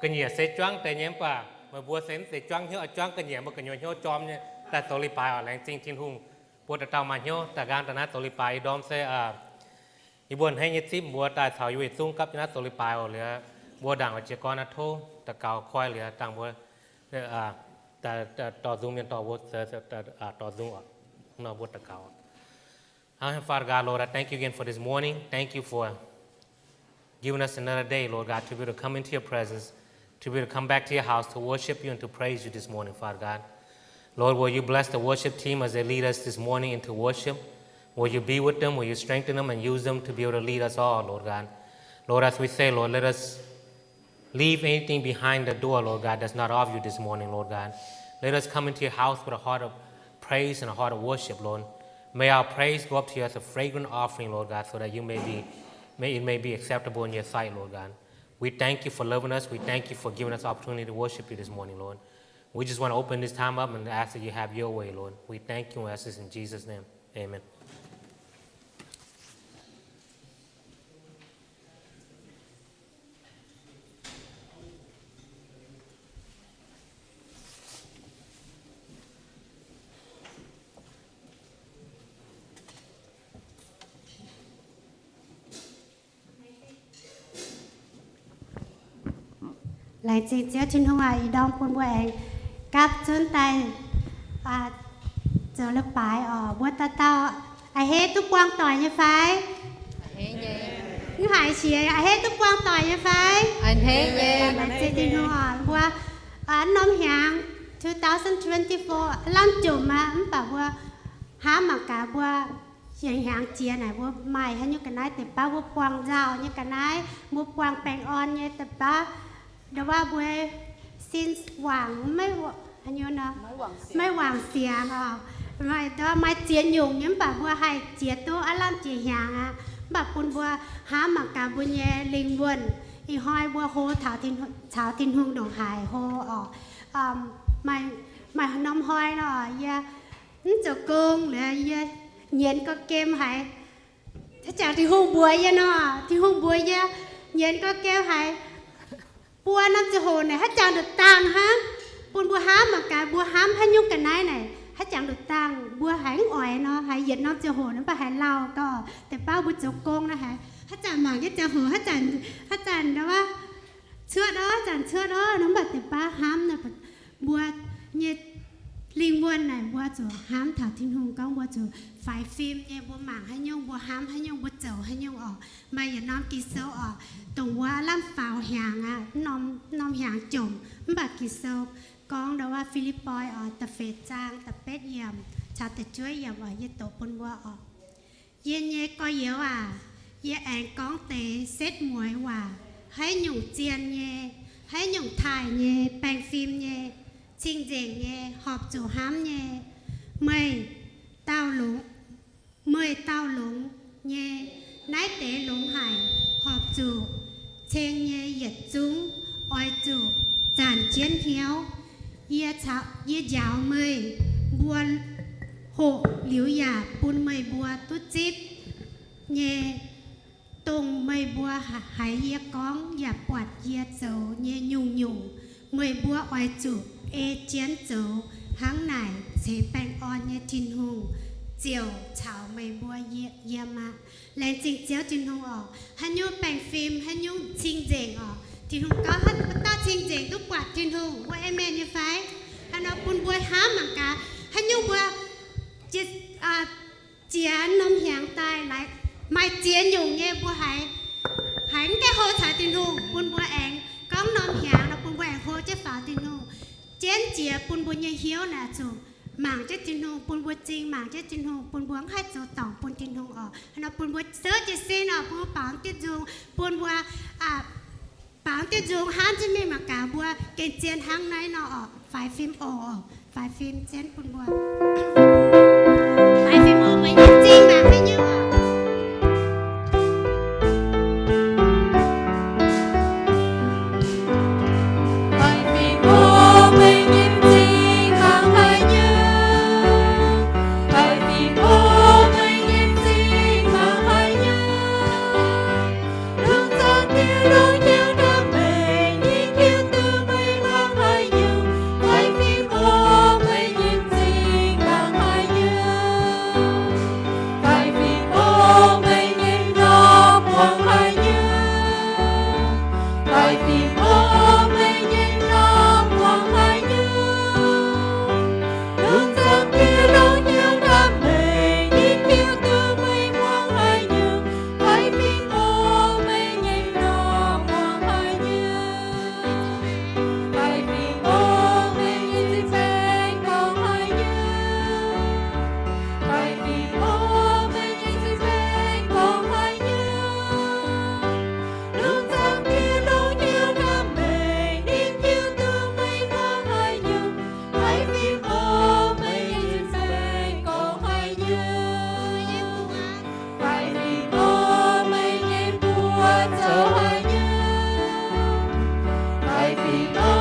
ga'nyiec se juangv deix nyei, mv baac meih mbuo se mv zeiz juangv hnyouv, juangv ga'nyiec mbuo gu'nyuoz hnyouv jorm nyei daaih zoux leiz-baaix oc. Laengz zingh Tin-Hungh mbuo dauh dauh maaih hnyouv daaih nqaang daaih naaiv zoux leiz-baaix. Ih ndorm se yie mbuo hnangv nyei zipv mbuo daaih caux yie mbuo yietc zungv gapv jienv naaiv zoux leiz-baaix oc. Liuz mbuo ndaangc oix jiez gorn naaiv tov daux gaux koi liuz dangh mbuo dorh nzung mienh dorh mbuo dorh nzung oc. Nor mbuo daux gaux. Father God, Lord, I thank you again for this morning. Thank you for giving us another day, Lord God, to be able to come into your presence, to be able to come back to your house to worship you and to praise you this morning, Father God. Lord, will you bless the worship team as they lead us this morning into worship? Will you be with them? Will you strengthen them and use them to be able to lead us all, Lord God? Lord, as we say, Lord, let us leave anything behind the door, Lord God, that's not of you this morning, Lord God. Let us come into your house with a heart of praise and a heart of worship, Lord. May our praise go up to you as a fragrant offering, Lord God, so that you may be, may it may be acceptable in your sight, Lord God. We thank you for loving us. We thank you for giving us opportunity to worship you this morning, Lord. We just want to open this time up and ask that you have your way, Lord. We thank you and ask this in Jesus' name. Amen. Laengz zingh Ziouv Tin-Hungh aac, ih ndorm bun mbuo aengx gapv zunv daaih zoux leiz-baaix oc. Mbuo dauh dauh a'hneiv duqv buangh doic nyei fai? Mv haiz sic, a'hneiv duqv buangh doic nyei fai? Laengz zingh Tin-Hungh oc. Mbuo norm hnyangx two thousand twenty-four lamh jomc aqv, mv baac mbuo hnamv mangc gaax mbuo hnyangx jiex naaic mbuo maaih haaix nyungc ga'naaiv deix baav, mbuo buangh nzauh nyei ga'naaiv, mbuo buangh baengh orn nyei deix baav, ndau wuov mbuo sin wangc, maiv wangc siangx oc, maaih ziex nyungc nyei, mv baac mbuo haih jiex duqv aav lamh jiex hnyangx aqv. Mv baac bun mbuo hnamv mangc gaax mbuo nyei lingh wuonh. Ih hnoi mbuo hlo caux Tin-Hungh ndongc haaix hlo oc. Maaih norm hnoi nor yie mv zoux gong, yie nyienz gau gem haiz, haaix jangx Tin-Hungh mbuox yie nor, Tin-Hungh mbuox yie nyienz gau gem haiz buo norm ziangh hoc naaic haaix jangx nduqc dangh hnangv. Bun mbuo hnamv mangc gaax mbuo hnamv haaix nyungc ga'naaiv naaic haaix jangx nduqc dangh, mbuo haiz mv oix nor, haiz yietc norm ziangh hoc nor mv baac haiz lauh gau. Deix baav mbuo zoux gong nor haiz haaix zanc mangc jienv ziangh hoc, haaix zanc, haaix zanc cuotv orv, haaix zanc cuotv orv nor, mv baac deix baav hnamv nor, mbuo nyei lingh wuonh naaic mbuo zuqc hnamv taux Tin-Hungh gorngv mbuo zuqc faix fim nyei, mbuo mangc haaix nyungc, mbuo hnamv haaix nyungc, mbuo zoux haaix nyungc oc. Maaih yietc norm Ging-Sou oc, dongh wuov lamh faaux hnyangx aqv, norm hnyangx jomc, mv baac Ging-Sou gorngv ndau wuov Fi^lipv^poi oc, da'feix zaang da'betv yiemc caux da'juov yiemc oc, yie doqc bun mbuo oc. Yie nyei gorx-youz aac, yie aengx gorngv deix setv mueiz waac, haaix nyungc zien nyei, haaix nyungc taaih nyei, baengh fim nyei, cing-nzengc nyei, horpc zuqc hnamv nyei, meih dauh longx, meih dauh longx nyei, naaiv deix longx haic, horpc zuqc ceng nyei yietc zungv oix zuqc zanc jienv hnyouv. Yie caux, yie njaaux meih mbuo hoqc liuz yaac bun meih mbuo duqv zipv nyei, dongh meih mbuo haiz yie gorngv yaac buatc yie zoux nyei nyungc-nyungc, meih mbuo oix zuqc ei jienv zoux. Hnangv naaic ceix baengh orn nyei Tin-Hungh ziouc caux meih mbuo yiem aqv. Laengz zingh Ziouv Tin-Hungh oc. Haaix nyungc baengh fim, haaix nyungc cing-nzengc oc, Tin-Hungh gorngv haaix dauh cing-nzengc duqv buatc Tin-Hungh. Mbuo amen nyei fai? Hnangv nor bun mbuo hnamv mangc gaax, haaix nyungc mbuo jiex norm hnyangx daaih, maaih ziex nyungc nyei mbuo haiz, haiz mv gaengh hlo caux Tin-Hungh, bun mbuo aengx gorngv norm hnyangx nor bun mbuo aengx hlo jienv faaux Tin-Hungh. Jienv jiex bun mbuo nyei hnyouv naaic zuqc mangc jienv Tin-Hungh, bun mbuo zingh mangc jienv Tin-Hungh, bun mbuo mv haih zoux dorngc bun Tin-Hungh oc. Hnangv nor bun mbuo zouv jiez sin oc, bun mbuo baaux diuv nzung, bun mbuo baaux diuv nzung hnamv jienv mingh mangc gaax mbuo gengh zien hnangv naaiv nor oc. Faix fim oc, faix fim jienv bun mbuo. Faix fim oc, meih nyei zingh mangc haaix nyungc oc. Fai fim o, meih nyei norm muangx haaix nyungc? Lungh zaangc Tin-Hungh hnyouv hnamv meih, ninh hiuv duqv meih muangx haaix nyungc. Fai fim o, meih nyei norm muangx haaix nyungc? Fai fim o, meih nyei cing-mbaengx gorngv haaix nyungc? Fai fim o, meih nyei cing-mbaengx gorngv haaix nyungc? Lungh zaangc Tin-Hungh hnyouv hnamv meih, ninh hiuv duqv meih muangx haaix nyungc. Fai fim o, meih nyei cing-mbaengx gorngv haaix nyungc? Fai fim o, meih nyei mbuox zoux haaix nyungc? Fai fim o,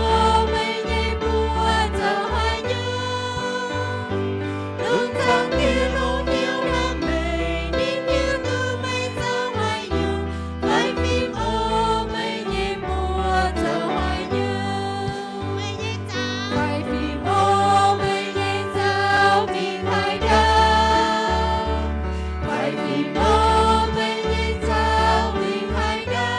meih nyei mbuox zoux haaix nyungc? Lungh zaangc Tin-Hungh hnyouv hnamv meih, ninh hiuv duqv meih zoux haaix nyungc. Fai fim o, meih nyei mbuox zoux haaix nyungc? Fai fim o, meih nyei nzauh mingh haaix ndau? Fai fim o, meih nyei nzauh mingh haaix ndau?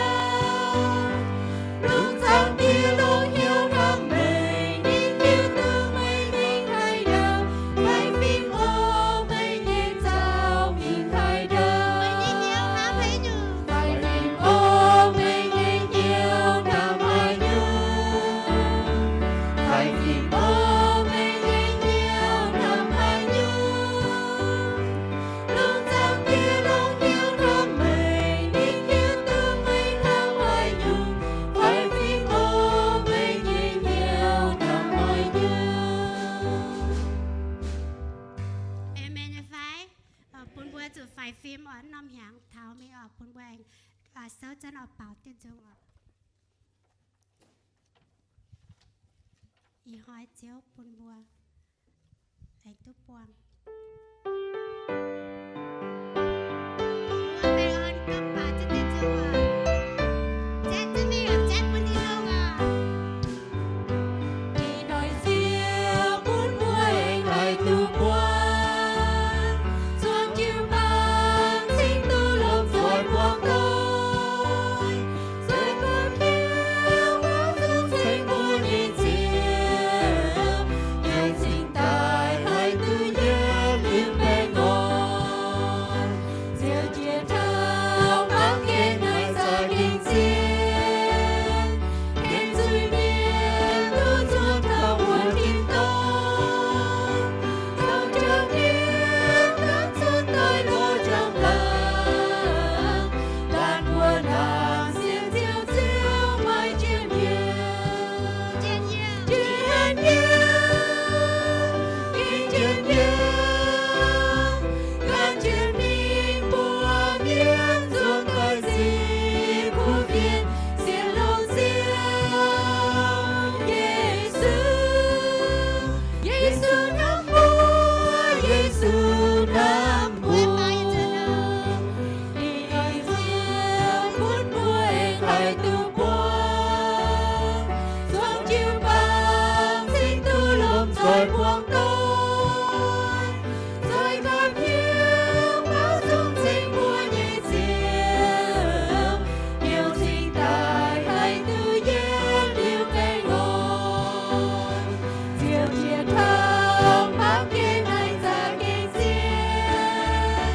Lungh zaangc Tin-Hungh hnyouv hnamv meih, ninh hiuv duqv meih mingh haaix ndau. Fai fim o, meih nyei nzauh mingh haaix ndau? Fai fim o, meih nyei hnyouv hnamv haaix nyungc? Fai fim o, meih nyei hnyouv hnamv haaix nyungc? Lungh zaangc Tin-Hungh hnyouv hnamv meih, ninh hiuv duqv meih hnamv haaix nyungc. Fai fim o, meih nyei hnyouv hnamv haaix nyungc? Amen fai? Bun mbuo zuqc faix fim oc, norm hnyangx taux mingh oc, bun mbuo aengx souv zanc oc, baaux diuh nzung oc. Ih hnoi Ziouv bun mbuo aengx duqv buangh. Ih hnoi Ziouv bun mbuo aengx haih duqv buangh, zuangx jiu-baang cingx duqv lomh nzoih buangh doic. Zueiz gorn biauv mauv zungv ceng mbuo nyei Ziouv, heuc cingx daaih haih duqv yietv liuz baengh orn. Ziouv jiex taux mangc gaax naaiv za'gengh zien, gengh zuiz-mienh duqv zuangx taux wuov tin-dorngh. Taux jauv-mienh ganh zuqc doix lorz jangx-laangc, laanh mbuo laanh sienx Ziouv, Ziouv maaih njien-youh. Njien-youh, njien-youh, ganh njien mingh mbuox mienh nzuonx doix ziqc kuv fienx, sienx longx Ziouv Yesu. Yesu hnamv mbuo, Yesu hnamv mbuo. Ih hnoi Ziouv bun mbuo aengx haih duqv buangh, zuangx jiu-baang cingx duqv lomh nzoih buangh doic. Zueiz gorn biauv mauv zungv ceng mbuo nyei Ziouv, heuc cingx daaih haih duqv yietv liuz baengh orn. Ziouv jiex taux mangc gaax naaiv za'gengh zien,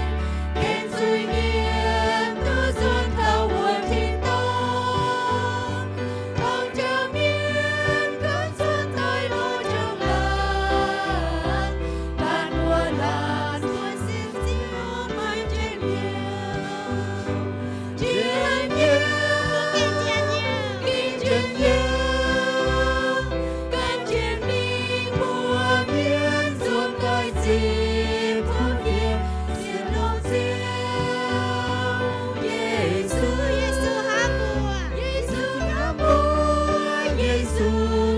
gengh zuiz-mienh duqv zuangx taux wuov tin-dorngh. Taux jauv-mienh ganh zuqc doix lorz jangx-laangc, laanh mbuo laanh zuqc sienx Ziouv maaih njien-youh. Njien-youh, njien-youh, ganh njien mingh mbuox mienh nzuonx doix ziqc kuv fienx, sienx longx Ziouv Yesu. Yesu hnamv mbuo, Yesu hnamv mbuo, Yesu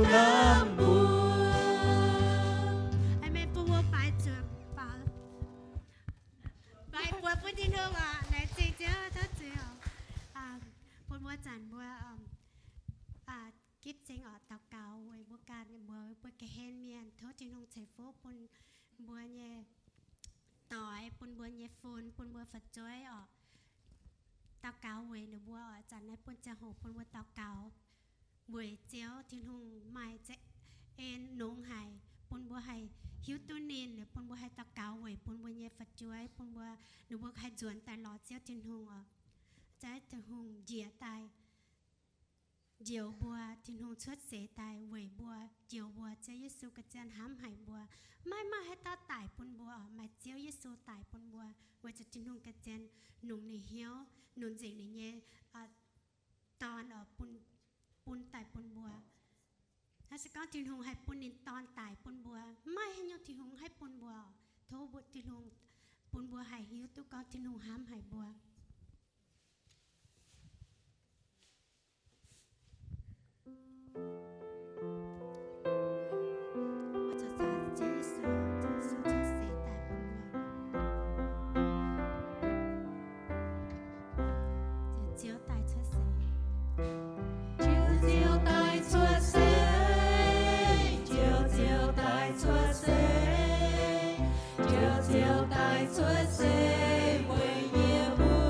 hnamv mbuo. Amen. Bun mbuo baix zuqc, baix buoz bun Tin-Hungh oc. Laengz zingh Ziouv, tov Ziouv bun mbuo zanc mbuo gitv zingh oc, daux gaux weic mbuo ganh, mbuox mbuo ga'hlen mienh, tov Tin-Hungh ceix fuqv bun mbuo nyei doix, bun mbuo nyei fun, bun mbuo fu'jueiv oc. Daux gaux weic ninh mbuo oc. Zanc naaiv bun ziangh hoc bun mbuo daux gaux. weic Ziouv Tin-Hungh maaih za'eix en longx haic, bun mbuo haih hiuv duqv ninh, bun mbuo haih daux gaux weic bun mbuo nyei fu'jueiv, bun mbuo, ninh mbuo haih nzuonx daaih lorz Ziouv Tin-Hungh oc. Ziouv Tin-Hungh njiec daaih, njoux mbuo, Tin-Hungh cuotv seix daaih weic mbuo, njoux mbuo. Ziouv Yesu ga'zien hnamv haic mbuo. Maiv maaih haaix dauh daic bun mbuo, maaih Ziouv Yesu daic bun mbuo, weic zuqc Tin-Hungh ga'zien nungx ninh hnyouv, nungx nzengc ninh nyei Dorn oc, bun, bun daaih bun mbuo. Naaiv se gorngv Tin-Hungh haih bun ninh Dorn daic bun mbuo, maiv haaix nyungc Tin-Hungh haih bun mbuo. Tov mbuo Tin-Hungh bun mbuo haih hiuv duqv gorngv Tin-Hungh hnamv haic mbuo. Ziouv daaih cuotv seix, Ziouv, Ziouv daaih cuotv seix, Ziouv, Ziouv daaih cuotv seix weic yie mbuo.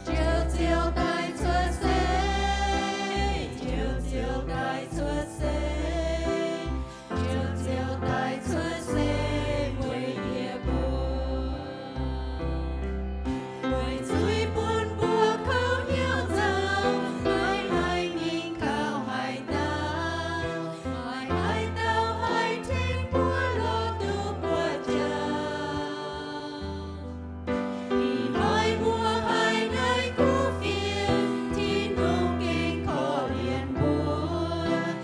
Ziouv, Ziouv daaih cuotv seix, Ziouv, Ziouv daaih cuotv seix, Ziouv, Ziouv daaih cuotv seix weic yie mbuo. Weic zuiz bun mbuo kouv hnyouv nzauh, maiv haih mingh kaux haaix dauh, maiv haih dauh haih tengx mbuo lorz duqv buoqv jauv. Ih hnoi mbuo haiz naaiv kuv fienx, Tin-Hungh gengh korv-lienh mbuo.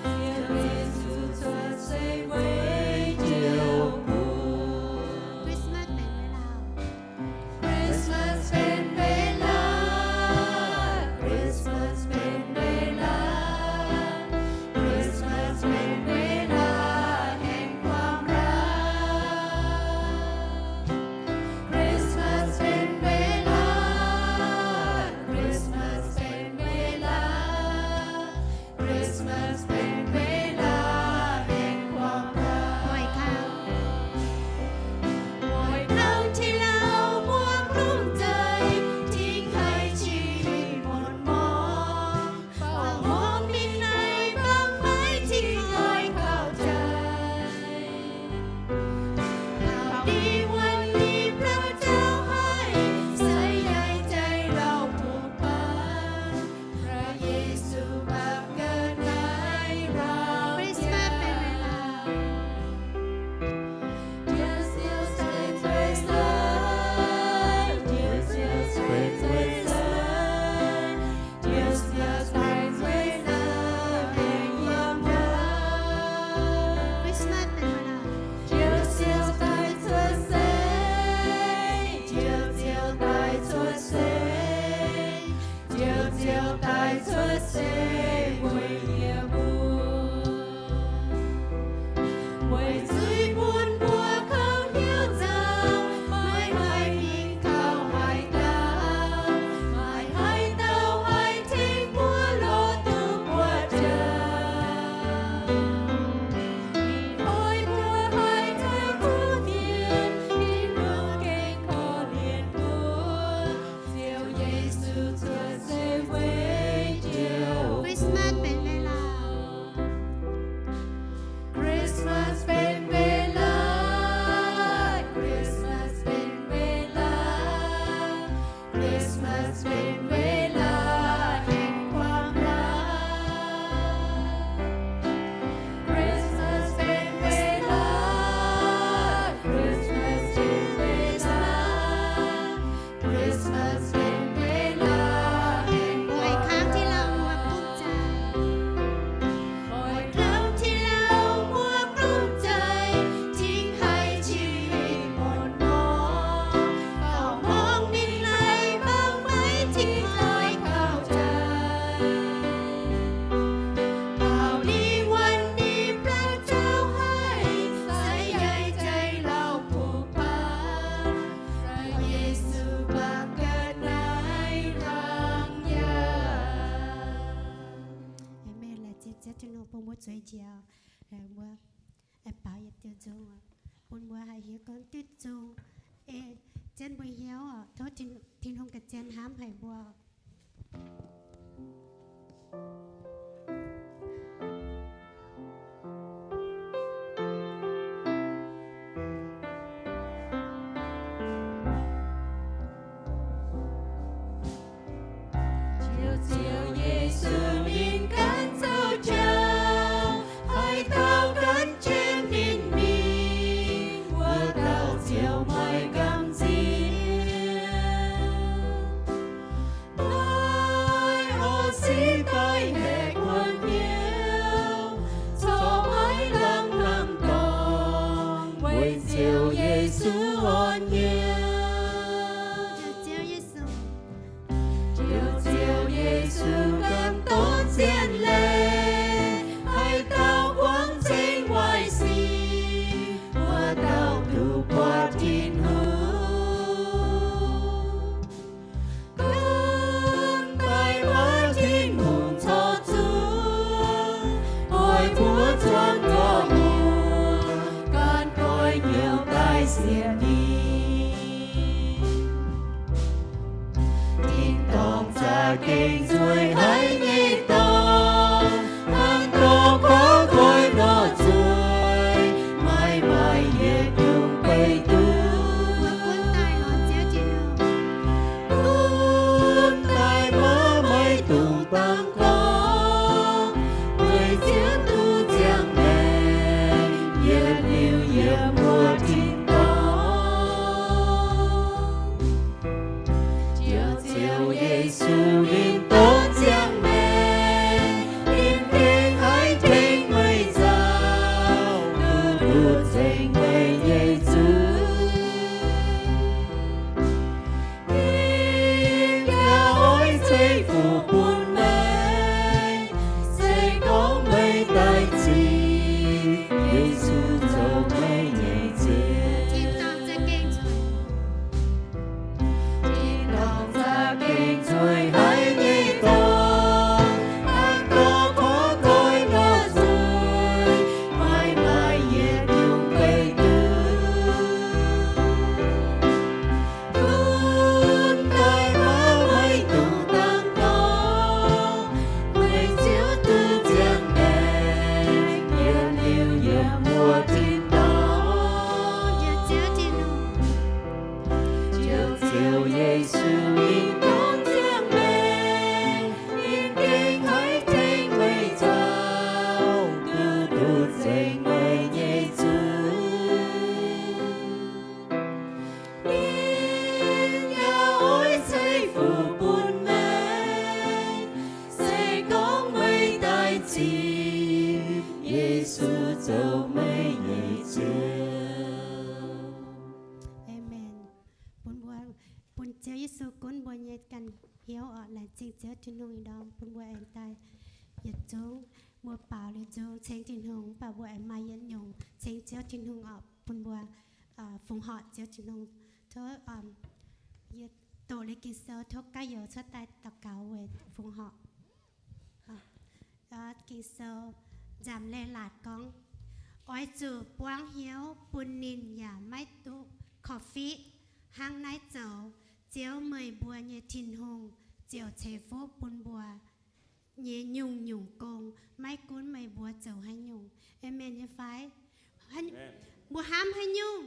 Ziouv Yesu cuotv seix weic Ziouv mbuo. Christmas benx mbeih laanh. Christmas benx mbeih laanh. Christmas benx mbeih laanh. Christmas benx mbeih laanh aengx guangc mbuo. Christmas benx mbeih laanh. Christmas benx mbeih laanh. Christmas benx mbeih laanh aengx guangc mbuo. Oix kangv, oix kangv tin-lauh mbuo glumc nzeic, tengx haiz qiex mbuo morngx, faaux hmuangx mingh naaiv bang maiv tengx oix kaux jai. Taux ndie wuonh nyei blang jauv haic, sai yaih jai lauh puq baan. Yesu mangc gaax naaiv lauh. Christmas benx mbeih laanh. Christmas benx mbeih laanh. Ziouv, Ziouv daaih cuotv seix, Ziouv, Ziouv daaih cuotv seix weic yie mbuo. Weic zuiz bun mbuo kouv hnyouv nzauh, maiv haih mingh kaux haaix dauh, maiv haih dauh haih tengx mbuo lorz duqv buoqv jauv. Ih hnoi mbuo haiz naaiv kuv fienx, Tin-Hungh gengh korv-lienh mbuo. Ziouv Yesu cuotv seix weic Ziouv. Christmas benx mbeih laanh. Christmas benx mbeih laanh. Christmas benx mbeih laanh. Christmas benx mbeih laanh aengx guangc mbuo. Christmas benx mbeih laanh. Christmas benx mbeih laanh. Christmas benx mbeih laanh aengx guangc mbuo. Oix kangv tin-lauh mbuo glumc nzeic. Oix kangv tin-lauh mbuo glumc nzeic, tengx haiz qiex mbuo morngx, faaux hmuangx mingh naaiv bang maiv tengx oix kaux jai. Taux ndie wuonh nyei blang jauv haic, sai yaih jai lauh puq baan. Yesu mangc gaax naaiv laangz yaac. Amen. Laengz zingh Ziouv Tin-Hungh bun mbuo zueiz njiec, mbuo aengx baaux yietc diuh nzung, bun mbuo haih hiuv gorngv duqv nzung, ei, zien mbuo hnyouv oc. Tov Tin-Hungh ga'zien hnamv haic mbuo. gengh nzueic haic nyei dorngx, hnangv dorh kov nqoi nor nzueic, maaih maaih yietc nyungc beiv duqv. Gunv daaih maiv maaih dungx dangx gorngv, weic Ziouv duqv ziangh maengc, yietc liuz yiem wuov tin-dorngh. Ziouv, Ziouv Yesu, ninh dongh ziangh maengc, ninh gengh haih tengx meih nzauh, duqv nduqc nzengc meih nyei zuiz. Ninh yaac oix ceix fuqv bun meih, se gorngv meih daaih zipv Yesu zoux meih nyei Ziouv. Tin-dorngh za'gengh nzueic haic nyei dorngx, hnangv dorh kov nqoi nor nzueic, maaih maaih yietc nyungc beiv duqv. Gunv daaih maiv maaih dungx dangx gorngv, weic Ziouv duqv ziangh maengc, yietc liuz yiem wuov tin-dorngh. Ziouv, Ziouv Yesu, ninh dongh ziangh maengc, ninh gengh haih tengx meih nzauh, duqv nduqc nzengc meih nyei zuiz. Ninh yaac oix ceix fuqv bun meih, se gorngv meih daaih zipv Yesu zoux meih nyei Ziouv. Aamen. Bun mbuo, bun Ziouv Yesu gunv mbuo nyei ganh hnyouv oc. Laengz zingh Ziouv Tin-Hungh ih ndorm bun mbuo aengx daaih yietc zungv, mbuo baaux liuz nzung ceng Tin-Hungh, mv baac mbuo aengx maaih yietc nyungc ceng Ziouv Tin-Hungh oc, bun mbuo fongc horc Ziouv Tin-Hungh. Tov yie doqc liuz Ging-Sou, tov gaax youz cuotv daaih daux gaux weic fongc horc. Ging-Sou Nzamc Leiz-Latc gorngv, oix zuqc buangv hnyouv bun ninh yaac maiv duqv korv-fiqv. Hnangv naaiv zoux, Ziouv meih mbuo nyei Tin-Hungh ziouc ceix fuqv bun mbuo nyei nyungc-nyungc gong, maiv gunv meih mbuo zoux haaix nyungc. Aamen nyei fai? Mbuo hnamv haaix nyungc,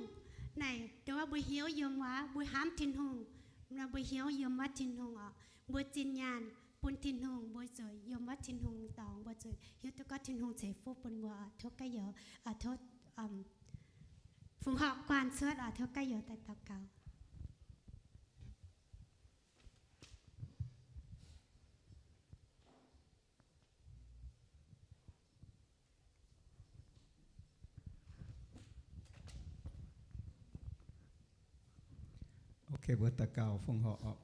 naaic dongh mbuo hnyouv yiem wuov, mbuo hnamv Tin-Hungh, mbuo hnyouv yiem wuov Tin-Hungh oc, mbuo zinh nyaanh bun Tin-Hungh, mbuo zuqc yiem wuov Tin-Hungh dorngx, mbuo zuqc hiuv duqv gorngv Tin-Hungh ceix fuqv bun mbuo oc. Tov gaax youz, tov fongc horc guanh cuotv oc. Tov gaax youz daaih daux gaux. Ok, mbuo daux gaux fongc horc oc.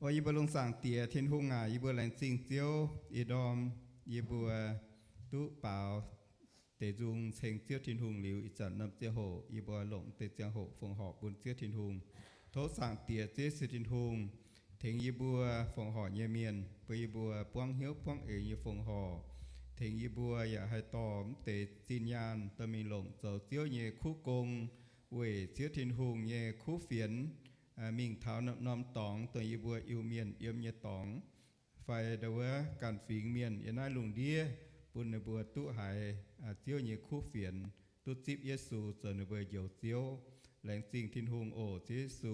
O yie mbuo lungh zaangc Diex Tin-Hungh aac, yie mbuo laengz zingh Ziouv ih ndorm yie mbuo duqv baaux deix nzung ceng Ziouv Tin-Hungh liuz, ih zanc norm ziangh hoc yie mbuo longc deix ziangh hoc fongc horc bun Ziouv Tin-Hungh. Tov zaangc Diex Ziouv Yesu Tin-Hungh tengx yie mbuo fongc horc nyei mienh, bun yie mbuo buangv hnyouv buangv eix nyei fongc horc, tengx yie mbuo yaac haih dorh mv deix zinh nyaanh dorh mingh longc zoux Ziouv nyei kuv gong, weic Ziouv Tin-Hungh nyei kuv fienx mingh taux norm-norm dorngx, dongh yie mbuo Iu-Mienh yiem nyei dorngx, fai ndau wuov ganh fingx mienh yiem naaiv lungh ndiev, bun ninh mbuo duqv haiz Ziouv nyei kuv fienx, duqv zipv Yesu zoux ninh mbuo Njoux Ziouv. Laengz zingh Tin-Hungh oc. Ziouv Yesu,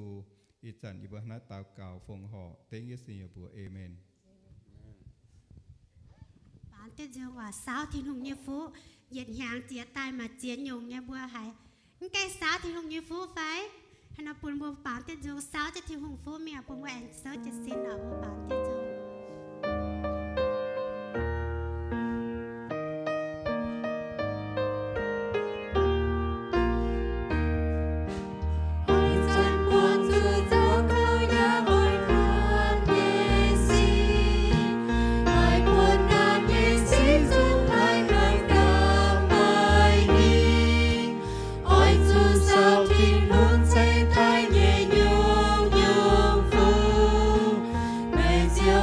ih zanc yie mbuo naaiv daux gaux fongc horc dengv Yesu nyei mbuox, aamen. Baamz diuh nzung oc. Saauv Tin-Hungh nyei fuqv. Yietc hnyangx jiex daaih maaih ziex nyungc nyei mbuo haiz mv gaengh saauv Tin-Hungh nyei fuqv fai? Haaix nor bun mbuo baamz diuh nzung saauv jienv Tin-Hungh fuqv mingh, bun mbuo aengx souv jienv sin oc. Mbuo baamz diuh nzung. Oix zuqc saauv Tin-Hungh ceix daaih nyei nyungc-nyungc fuqv, meih ziouc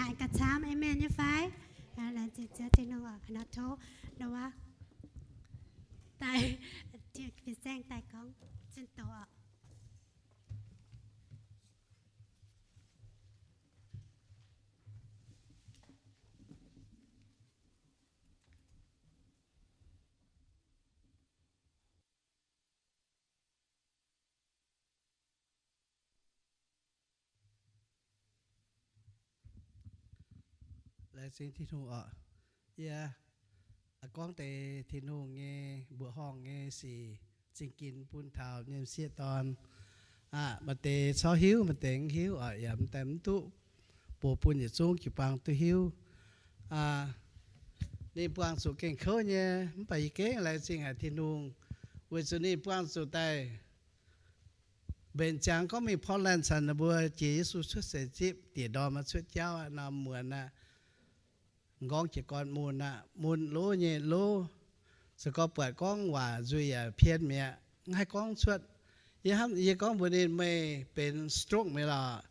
Laengz gauh camv, amen nyei fai? Laengz zingh Ziouv Tin-Hungh oc. Nor tov nor wuov daaih, fin-saeng daaih gorngv zunh doz oc. Laengz zingh Tin-Hungh oc. Yie gorngv deix Tin-Hungh nyei mbuoqc horngh nyei sic zingh ginx bun taux nyei m'sieqv dorn. Aa, maaih deix corc hiuv, maaih deix mv hiuv oc, yaac m'daaih mv duqv bun yietc zungv jiu-baang duqv hiuv. Ninh buangh zuqc gengh kouv nyei, mv baac yie gengh laengz zingh haic Tin-Hungh, weic zuqc ninh buangh zuqc daaih mbenc ziangx gorngv mingh Portland caux ninh mbuo jiex Yesu cuotv seix zipv, diec ndorm cuotv jauv aqv, norm muonz aqv, m'nqorngv jiez gorn mun aqv, mun lov nyei lov. Se gorngv buatc gorngv waac nzuih yaac pien mi'aqv, mv haih gorngv cuotv. Yie hnamv, yie gorngv mbuox ninh, meih benx stroke mi'aqv lorqc.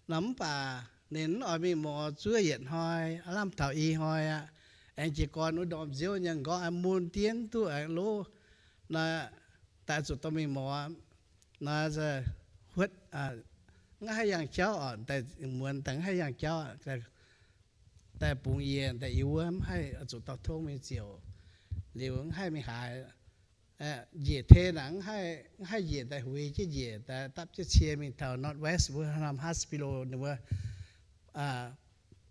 Nor mv baac ninh mv oix mingh mouz, zuov yietc hnoi, aav lamh taux i hnoi aqv. Aengx jiez gorn wuov ndorm nziouv nyei m'nqorngv aengx mun dien duqv aengx lov. Nor daaih zuqc dorh mingh mouz nor, huotv, mv haih yangh jauv oc, daaih muonz daaih mv haih yangh jauv, daaih bungx yie daaih i wuov mv haih zuqc dorh tongv mingh ziouc, liuz mv haih mingh haaix. Njiec te naaic mv haih njiec daaih huix jienv njiec daaih dapv jienv cie mingh taux Northwest wuov norm hospital ninh mbuo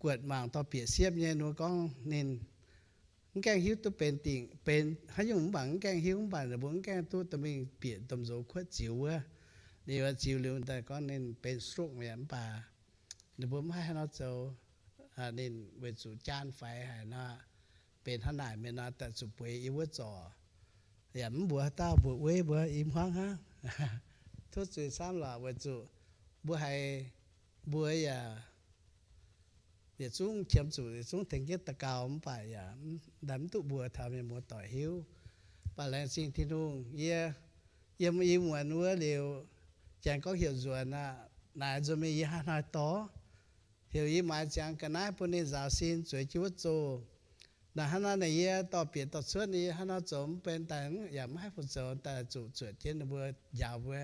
guotc mangc dorh bieqc siepv nyei, ninh mbuo gorngv ninh mv gaengh hiuv duqv benx dingc benx haaix nyungc mv baac mv gaengh hiuv, mv baac ninh mbuo mv gaengh duqv dorh mingh bieqc domh nzox kuotv ziux wuov. Liuz ziux liuz daaih gorngv ninh benx stroke mi'aqv, mv baac ninh mbuo mv haih haaix nor zoux. Ninh weic zuqc jaan faix haic nor, benx hnangv naaic mienh nor daaih zuqc bueix yie wuov zorc. Yaac mv mbuox haaix dauh mbuox wuov mbuo i hmuangv hnangv. Tov zuiz camv lorqc weic zuqc mbuo haiz mbuo yaac yietc zungv qiemx zuqc yietc zungv tengx jienv daux gaux mv baac yaac mv duqv mbuox taux mienh muoz-doic hiuv. Mv baac laengz zingh Tin-Hungh, yie yiem i muonz wuov liuz, janx gorngv heuc nzuonx aqv, naaic nzuonx mingh yie hnangv haaix dorh, heuc yie maaiz ziangx ga'naaiv bun ninh nzaaux sin zueiz jienv wuov zoh. Naaic hnangv nor naaic yie dorh bieqc dorh cuotv, yie hnangv nor zoux mv benx daaih yaac mv haih fu zoux daaih zuqc zuotc jienv ninh mbuo njaaux mbuo.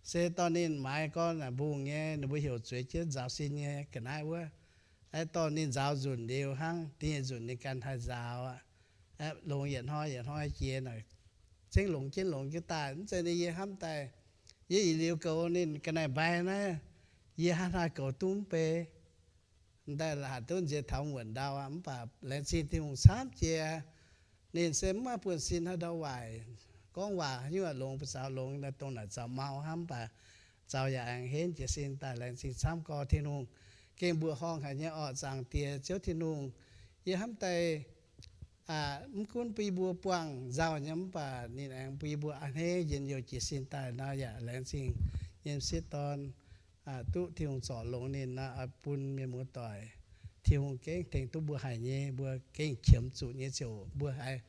Se dorh ninh maaiz gorn naaic mbungh nyei, ninh mbuo heuc zueiz jienv nzaaux sin nyei ga'naaiv wuov. Aeqv, dorh ninh nzaaux nzunc liuz hnangv, da'nyeic nzunc ninh ganh haih nzaaux aqv. Aeqv, longx yietc hnoi yietc hnoi jiex naaic, zengv longx jienv longx jienv daaih. Mv zeiz ninh yie hnamv daaih, yie ih liuz goux ninh ga'naaiv-mbai naaiv, yie hnangv haaix goux duqv mv bei. Daaih la'hatc duqv nziex taux muonc ndau aqv. Mv baac laengz zingh Tin-Hungh camv jiex, ninh se mv maaih buonv-sin haaix ndau waaic. Gorngv waac haaix nyungc longx, buoz-zaux longx, dongh naaic zaux mau hnangv, mv baac zaux yaac aengx henv jiez sin daaih. Laengz zingh camv gorx Tin-Hungh gengh mbuoqc horngh haic nyei orqc. Zaangc Diex Ziouv Tin-Hungh, yie hnamv daaih mv gunv bun yie mbuo buangh nzauh nyei, mv baac ninh aengx bun yie mbuo a'hneiv njien-youh jiez sin daaih nor yaac laengz zingh nyei m'sieqv dorn duqv Tin-Hungh zorc longx ninh nor, oix bun mienh muoz-doic, Tin-Hungh gengh tengx duqv mbuo haic nyei, mbuo gengh qiemx zuqc nyei ziouc mbuo haiz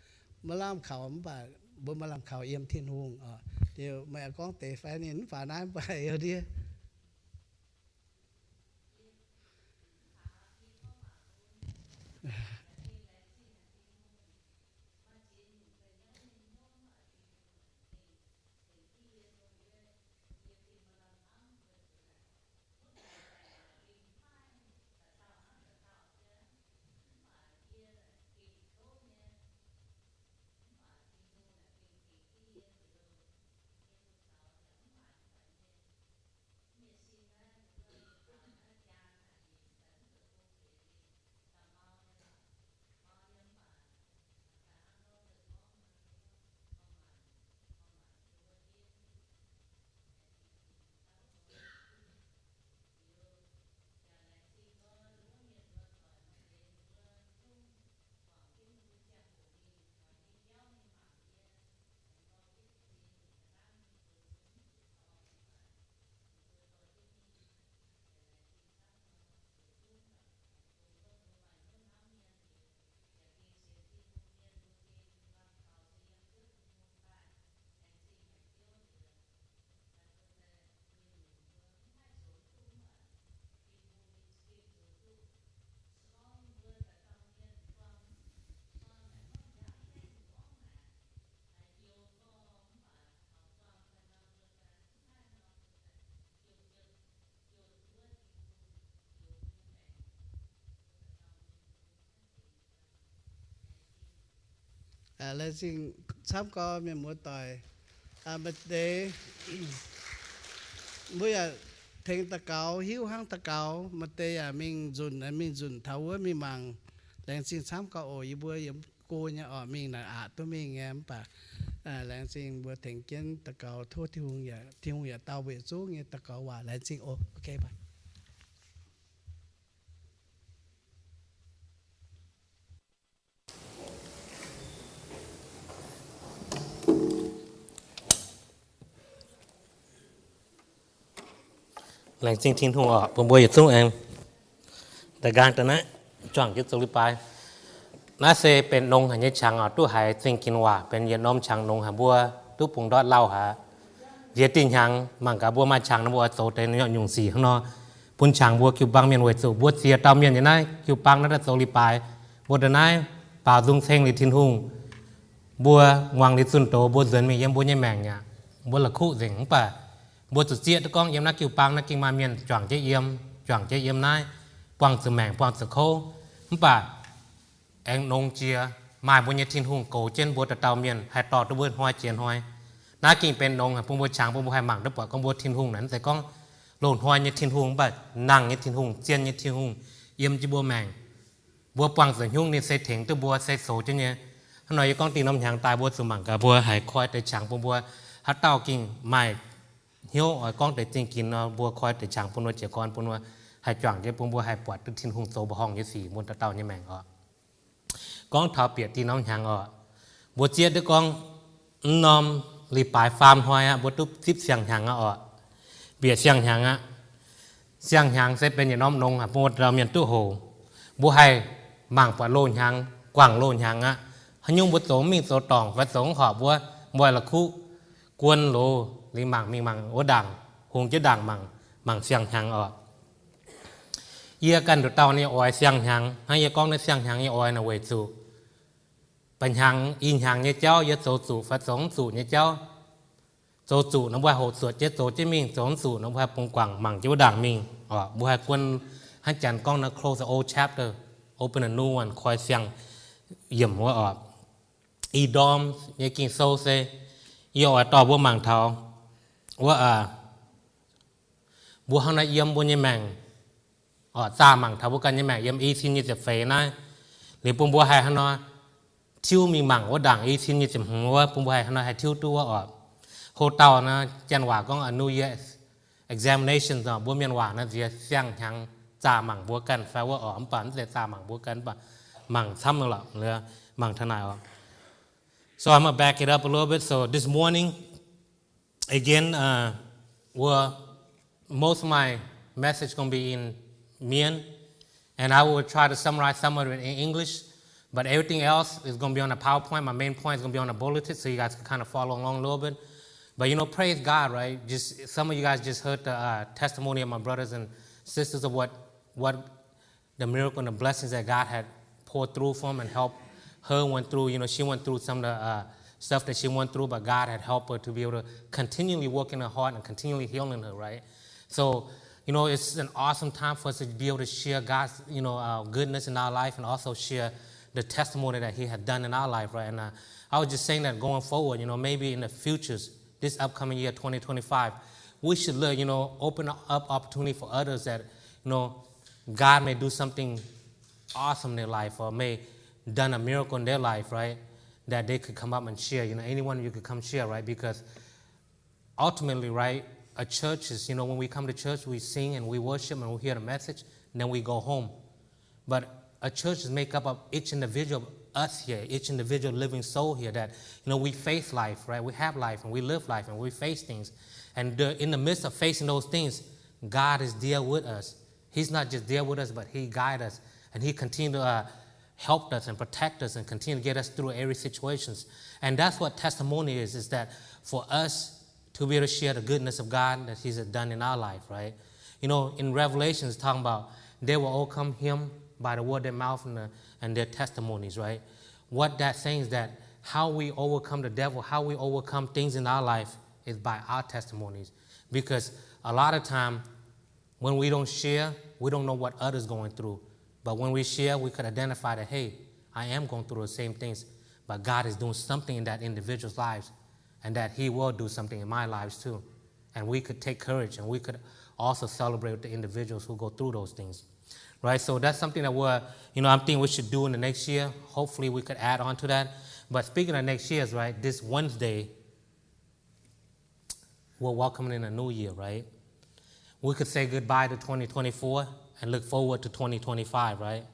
maiv lamh kaux, mv baac mbuo maaih lamh kaux yiem Tin-Hungh oc. Liuz meih gorngv deix fai ninh mv faaux naaiv mv baac eu ndiev Laengz zingh camv gau mienh muoz-doic. Maaih deix mbuo yaac tengx daux gaux, hiuv hnangv daux gaux. Maaih deix yaac mingh nzunc, mingh nzunc taux wuov mingh mangc. Laengz zingh camv gau oc. Yie mbuo yiem go nyei oc, mingh naaic aqc duqv mingh nyei, mv baac laengz zingh mbuo tengx jienv daux gaux, tov Tin-Hungh, Tin-Hungh yaac dau mbuo yietc zungv nyei daux gaux waac. Laengz zingh oc. Laengz zingh Tin-Hungh oc, bun mbuo yietc zungv aengx daaih nqaang daaih naaiv juangc jienv zoux leiz-baaix. Naaiv se benx nongx haic nyei qangx oc, duqv haiz zingh ginx waac, benx yietc norm qangx nongx haic, mbuo duqv bungx ndortv lauh haic. Nziex dih hnyangx mangc gaax mbuo maaih qangx nor mbuo oix zoux deix nyungc sic hnangv nor bun qangx mbuo jiu-baang mienh, weic zuqc mbuo ziex dauh mienh nyei naaiv jiu-baang naaiv daaih zoux leiz-baaix, mbuo daaih naaiv baaux nzung ceng liuz Tin-Hungh, mbuo muangx liuz zunh doz, mbuo nzuonx mingh yiem mbuo nyei maengc aqv, mbuo la'kuqv nzengc. Mv baac mbuo zuqc zieqv duqv gorngv yiem naaiv jiu-baang naaiv ging maaih mienh juangc jienv yiem, juangc jienv yiem naaiv, buangh zuqc maengc, buangh zuqc kouv. Mv baac aengx nongx jiex maaih mbuo nyei Tin-Hungh goux jienv mbuo dauh dauh mienh, haih dorh duqv mbuo hnoi jiex hnoi. Naaiv ging benx nongx haic bun mbuo qangx, bun mbuo haih mangc duqv buatc gorngv mbuo Tin-Hungh naaic mv zeiz gorngv loz-hnoi nyei Tin-Hungh, mv baac nangh nyei Tin-Hungh, zien nyei Tin-Hungh yiem jienv mbuo maengc. Mbuo buangh zuqc hnyungv ninh se tengx duqv mbuo, se zoux jienv nyei. Hnangv nor yie gorngv dih norm hnyangx daaih mbuo zuqc mangc gaax mbuo haiz koi deix qangx bun mbuo, haaix dauh ging maaih hnyouv oix gorngv deix zingh ginx nor, mbuo koi deix qangx bun mbuo, jiez gorn bun mbuo, haih juangc jienv bun mbuo haih buatc duqv Tin-Hungh zoux mbuoqc horngh nyei sic mbuo dauh dauh nyei maengc oc. Gorngv taux bieqc dih norm hnyangx oc, mbuo zieqv duqv gorngv mv norm leiz-baaix faam hnoi aqv, mbuo duqv zipv siang hnyangx aqv oc. Bieqc siang hnyangx aqv. Siang hnyangx se benx yietc norm nongx bun mbuo dauh mienh duqv hoc. Mbuo haih mangc buatc loz-hnyangx, guangc loz-hnyangx aqv. Haaix nyungc mbuo zoux mv mingh zoux dorngc fai zoux mv horpc wuov, mbuo la'kuqv guon loz liuz mangc, mingh mangc wuov ndaangc, hungx jienv ndaangc mangc, mangc siang hnyangx oc. Yie ganh nduqc dauh nyei oix siang hnyangx. Hnangv yie gorngv naaiv siang hnyangx nyei oix naaic weic zuqc ba'hnyangx, i hnyangx nyei jauv yie zoux zuqc fai zoux mv zuqc nyei jauv. Zoux zuqc nor mbuo haih hoqc zuotc jienv zoux jienv mingh, zoux mv zuqc nor mbuo haih bungx guangc mangc jienv wuov ndaangc mingh oc. Mbuo haih guon, hnangv janx gorngv naaiv close the old chapter, open a new one, koi siang yiemc wuov oc. I ndorm nyei Ging-Sou se yie oix dorh mbuo mangc taux wuov, mbuo hnangv naaiv yiem mbuo nyei maengc oc, zaah mangc taux mbuo ganh nyei maengc yiem i cin nyei ziepc feix naaiv. Liuz bun mbuo haih hnangv nor tiuv mingh mangc wuov ndaangc i cin nyei ziepc hmz wuov, bun mbuo haih hnangv nor haih tiuv duqv wuov oc. Ho dauh naaiv janx waac gorngv a New Year examination oc, mbuo mienh waac naaiv nziex siang-hnyangx zaah mangc mbuo ganh fai wuov oc, mv baac mv zeiz zaah mangc mbuo ganh, mv baac mangc camv nyei lorqc, mangc taux naaic oc. So I'm gonna back it up a little bit. So this morning, again, uh, well, most of my message gonna be in Mien, and I will try to summarize some of it in English, but everything else is gonna be on the PowerPoint. My main point is gonna be on the bulletin, so you guys can kind of follow along a little bit. But you know, praise God, right? Just some of you guys just heard the uh, testimony of my brothers and sisters of what what the miracle and the blessings that God had poured through for him and helped her went through. You know, she went through some of the uh, stuff that she went through, but God had helped her to be able to continually work in her heart and continually healing her, right? So, you know, it's an awesome time for us to be able to share God's, you know, uh, goodness in our life and also share the testimony that He had done in our life, right? And uh, I was just saying that going forward, you know, maybe in the futures, this upcoming year, twenty twenty-five, we should look, you know, open up opportunity for others that, you know, God may do something awesome in their life or may done a miracle in their life, right? That they could come up and share. You know, any one of you could come share, right? Because ultimately, right, a church is, you know, when we come to church, we sing and we worship and we hear the message, and then we go home. But a church is made up of each individual of us here, each individual living soul here that, you know, we face life, right? We have life and we live life and we face things. And the, in the midst of facing those things, God is there with us. He's not just there with us, but He guide us. And He continue to uh, help us and protect us and continue to get us through every situations. And that's what testimony is, is that for us to be able to share the goodness of God that He's done in our life, right? You know, in Revelation, it's talking about they will overcome Him by the word of their mouth and, the, and their testimonies, right? What that saying is that how we overcome the devil, how we overcome things in our life is by our testimonies. Because a lot of time, when we don't share, we don't know what others going through. But when we share, we could identify that, hey, I am going through the same things. But God is doing something in that individual's lives, and that He will do something in my lives too. And we could take courage, and we could also celebrate with the individuals who go through those things. Right? So that's something that we're, you know, I'm thinking we should do in the next year. Hopefully we could add on to that. But speaking of next year's, right, this Wednesday, we're welcoming in a new year, right? We could say goodbye to twenty twenty-four and look forward to twenty twenty-five, right?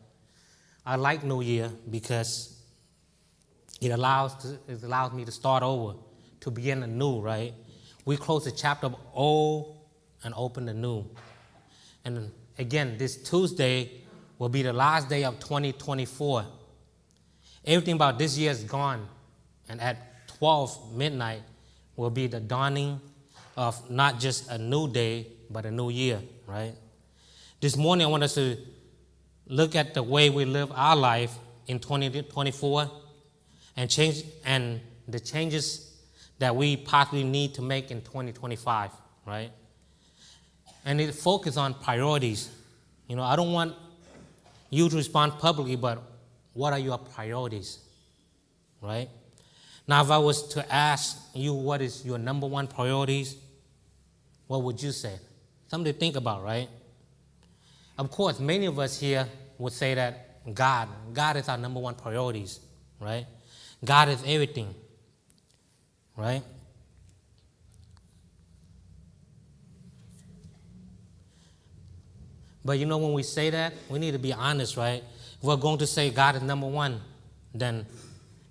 I like New Year because it allows to, it allows me to start over, to begin anew, right? We close the chapter of old and open the new. And again, this Tuesday will be the last day of twenty twenty-four. Everything about this year is gone, and at twelve midnight will be the dawning of not just a new day, but a new year, right? This morning, I want us to look at the way we live our life in twenty twenty-four and change, and the changes that we possibly need to make in twenty twenty-five, right? And it focus on priorities. You know, I don't want you to respond publicly, but what are your priorities, right? Now, if I was to ask you what is your number one priorities, what would you say? Something to think about, right? Of course, many of us here would say that God, God is our number one priorities, right? God is everything, right? But you know, when we say that, we need to be honest, right? If we're going to say God is number one, then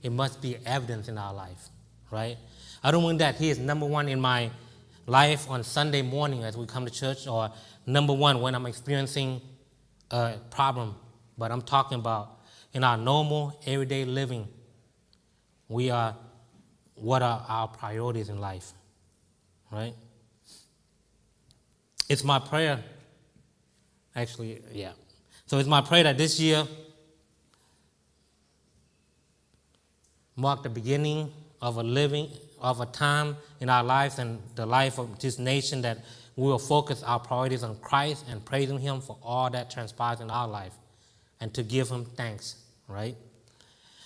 it must be evidence in our life, right? I don't mean that He is number one in my life on Sunday morning as we come to church, or number one when I'm experiencing a problem, but I'm talking about in our normal, everyday living, we are, what are our priorities in life, right? It's my prayer, actually, yeah. So it's my prayer that this year mark the beginning of a living, of a time in our lives and the life of this nation that we will focus our priorities on Christ and praising Him for all that transpires in our life and to give Him thanks, right?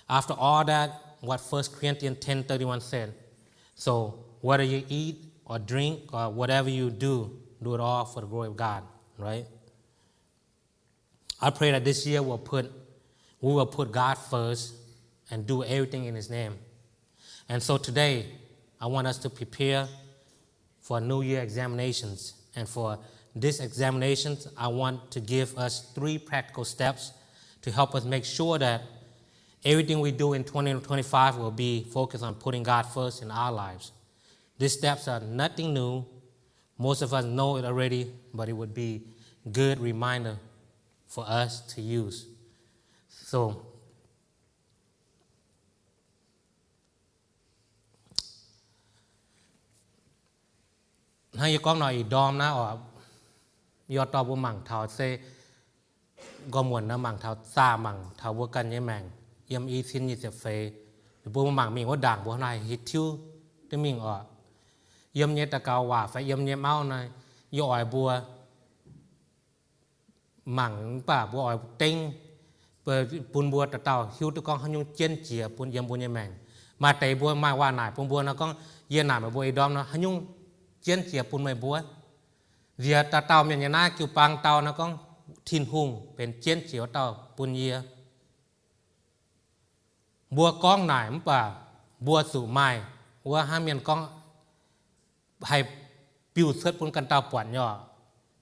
After all that, what First Corinthians ten thirty-one said, "So whether you eat or drink or whatever you do, do it all for the glory of God," right? I pray that this year we'll put, we will put God first and do everything in His name. And so today, I want us to prepare for New Year examinations. And for these examinations, I want to give us three practical steps to help us make sure that everything we do in twenty twenty-five will be focused on putting God first in our lives. These steps are nothing new. Most of us know it already, but it would be good reminder for us to use. So, hnangv yie gorngv nor, ih ndorm naaiv oc, yie dorh mbuo mangc taux se gorngv muonc naaiv mangc taux zaah mangc taux mbuo ganh nyei maengc yiem i cin nyic ziepc feix. Ninh mbuo mangc mingh wuov ndaangc mbuo naaiv hitv tiuv duqv mingh oc. Yiem nyei daux gaux waac fai yiem nyei mauv naaiv, yie oix mbuo mangc mv baac mbuo oix dengv bun mbuo dauh dauh hiuv duqv gorngv haaix nyungc jienv jiex bun yiem mbuo nyei maengc. Maaih deix mbuo maaih waac naaic bun mbuo nor gorngv, yie naaic meih mbuo ih ndorm nor haaix nyungc jienv jiex bun meih mbuo. Nziex dauh dauh mienh nyei naaiv jiu-baang dau nor gorngv, Tin-Hungh benx jienv jiex wuov dauh bun yie. Mbuo gorngv naaic mv baac mbuo zuqc maaih wuov hnangv mienh gorngv haih biux cuotv bun ganh dauh buatc nyei oc.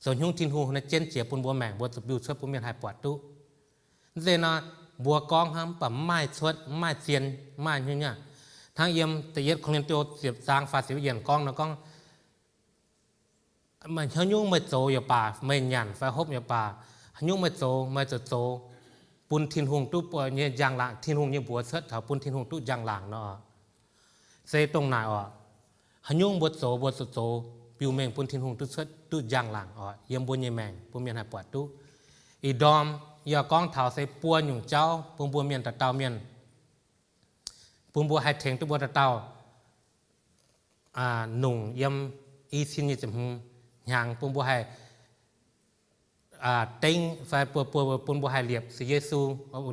Zoux haaix nyungc Tin-Hungh naaiv jienv jiex bun mbuo maengc, mbuo zuqc biux cuotv bun mienh haih buatc duqv. Mv zeiz nor, mbuo gorngv hnangv mv baac mv maaih cuotv, mv maaih zien, mv maaih nyungc-nyungc. Hnangv yiem da'yietv Ko^lin^to ziepc zaang faah ziepc yietc yiemc gorngv nor gorngv, haaix nyungc meih zoux yaac baac, meih nyanc fai hopv yaac baac, haaix nyungc meih zoux, meih zuqc zoux bun Tin-Hungh duqv buatc nyei njang-laangc, Tin-Hungh nyei mbuox cuotv taux bun Tin-Hungh duqv njang-laangc nor. Se dongh naaic oc, haaix nyungc mbuo zoux mbuo zuqc zoux biux mengh bun Tin-Hungh duqv cuotv duqv njang-laangc oc, yiem mbuo nyei maengc bun mienh haih buatc duqv. Ih ndorm yie gorngv taux se buo nyungc jauv bun mbuo mienh dauh dauh mienh, bun mbuo haih tengx duqv mbuo dauh dauh nungc yiem i cin nyic ziepc hmz hnyangx, bun mbuo haih dengv fai bun mbuo haih liepc se Yesu,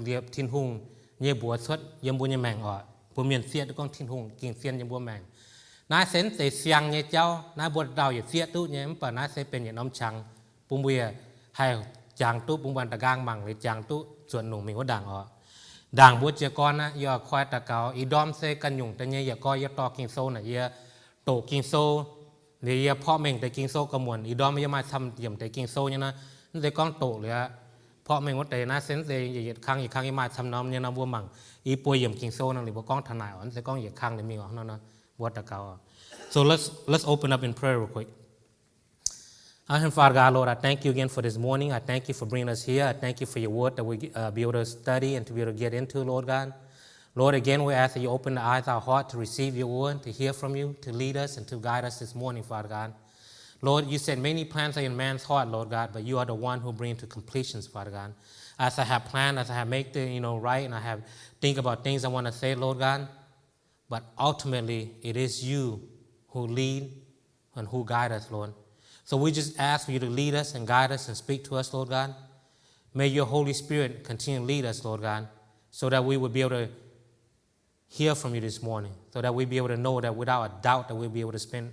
liepc Tin-Hungh nyei mbuox cuotv yiem mbuo nyei maengc oc. Mbuo mienh zieqv duqv gorngv Tin-Hungh gengh zien yiem mbuo maengc. Naaiv se mv zeiz siang nyei jauv. Naaiv mbuo dauh dauh yietc zieqv duqv nyei, mv baac naaiv se benx yietc norm qangx bun mbuo haih jangx duqv, bun mbuo da'nqaang mangc liuz jangx duqv zuotc nungc mingh wuov ndaangc oc. Ndaangc mbuo jiez gorn aqv, yie oix koi daux gaux. Ih ndorm se ganh nyungc daaih nyei yietc goi yie dorh Ging-Sou naaic, yie doqc Ging-Sou liuz, yie porv mengh deix Ging-Sou gauh muonc. Ih ndorm yie maaih camv yiemc deix Ging-Sou nyei nor, mv zeiz gorngv doqc liuz aqv, porv mengh wuov deix. Naaiv se mv zeiz yietc kang yietc kang yie maaih camv norm nyei nor, mbuo mangc i buo yiemc Ging-Sou nor liuz mbuo gorngv taux naaic oc. Mv zeiz gorngv yietc kang liuz mingh oc. Hnangv nor nor mbuo daux gaux oc. So let's, let's open up in prayer real quick. Our Heavenly Father God, Lord, I thank you again for this morning. I thank you for bringing us here. I thank you for your word that we uh, be able to study and to be able to get into, Lord God. Lord, again, we ask that you open the eyes of our heart to receive your word, to hear from you, to lead us and to guide us this morning, Father God. Lord, you said many plans are in man's heart, Lord God, but you are the one who bring to completions, Father God. As I have planned, as I have made the, you know, right, and I have think about things I want to say, Lord God, but ultimately it is you who lead and who guide us, Lord. So we just ask for you to lead us and guide us and speak to us, Lord God. May your Holy Spirit continue to lead us, Lord God, so that we would be able to hear from you this morning, so that we be able to know that without a doubt that we'll be able to spend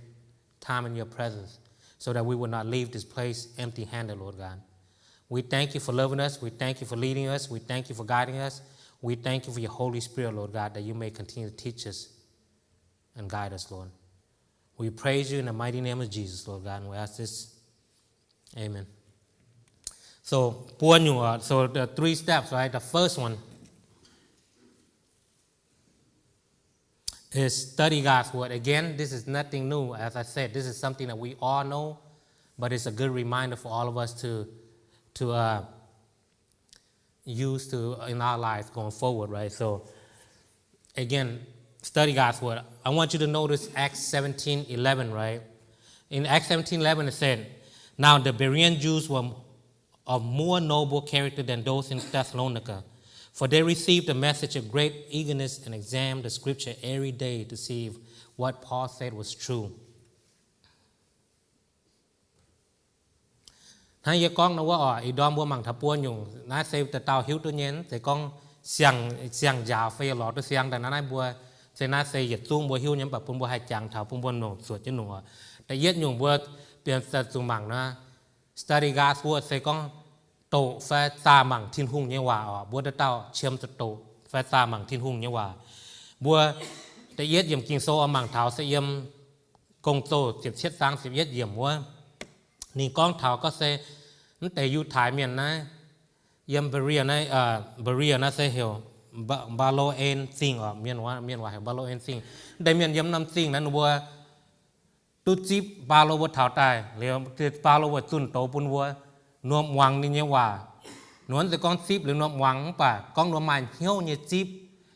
time in your presence, so that we will not leave this place empty-handed, Lord God. We thank you for loving us. We thank you for leading us. We thank you for guiding us. We thank you for your Holy Spirit, Lord God, that you may continue to teach us and guide us, Lord. We praise you in the mighty name of Jesus, Lord God, and we ask this. Amen. So, buo nyungc, uh, so the three steps, right? The first one is study God's word. Again, this is nothing new. As I said, this is something that we all know, but it's a good reminder for all of us to, to uh, use to in our life going forward, right? So again, study God's word. I want you to notice Acts seventeen eleven, right? In Acts seventeen eleven, it said, "Now the Berean Jews were of more noble character than those in Thessalonica, for they received the message of great eagerness and examined the scripture every day to see if what Paul said was true." Hnangv yie gorngv nor wuov oc, ih ndorm mbuo mangc taux buo nyungc, naaiv se dauh dauh hiuv duqv nyei, se gorngv siang, siang-njaaux fai yie lorz duqv siang daaih naaiv, naaiv mbuo, se naaiv se yietc zungv mbuo hiuv nyei, mv baac bun mbuo haih jangx taux bun mbuo nongc zuotc jienv nongc oc. Da'yietv nyungc mbuo bienh daaih zuqc mangc nor, study God's word se gorngv doqc fai zaah mangc Tin-Hungh nyei waac oc. Mbuo dauh dauh qiemx zuqc doqc fai zaah mangc Tin-Hungh nyei waac. Mbuo da'yietv yiemc Ging-Sou oix mangc taux se yiem Gong-Zoh ziepc cietv zaang ziepc yietv yiemc wuov. Ninh gorngv taux gorngv se mv deix Yiutai Mienh naaiv, yiem Berea naaiv, Berea naaiv se heuc Mbaa^lo^en Zingh oc, mienh waac heuc Mbaa^lo^en Zingh. Mv deix mienh yiem norm zingh naaiv ninh mbuo duqv zipv Baulo mbuo taux daaih liuz, Baulo mbuo zunh doz bun mbuo, ninh mbuo muangx ninh nyei waac. Ninh mbuo mv zeiz gorngv zipv liuz ninh mbuo muangx, mv baac gorngv ninh mbuo maaih hnyouv nyei zipv,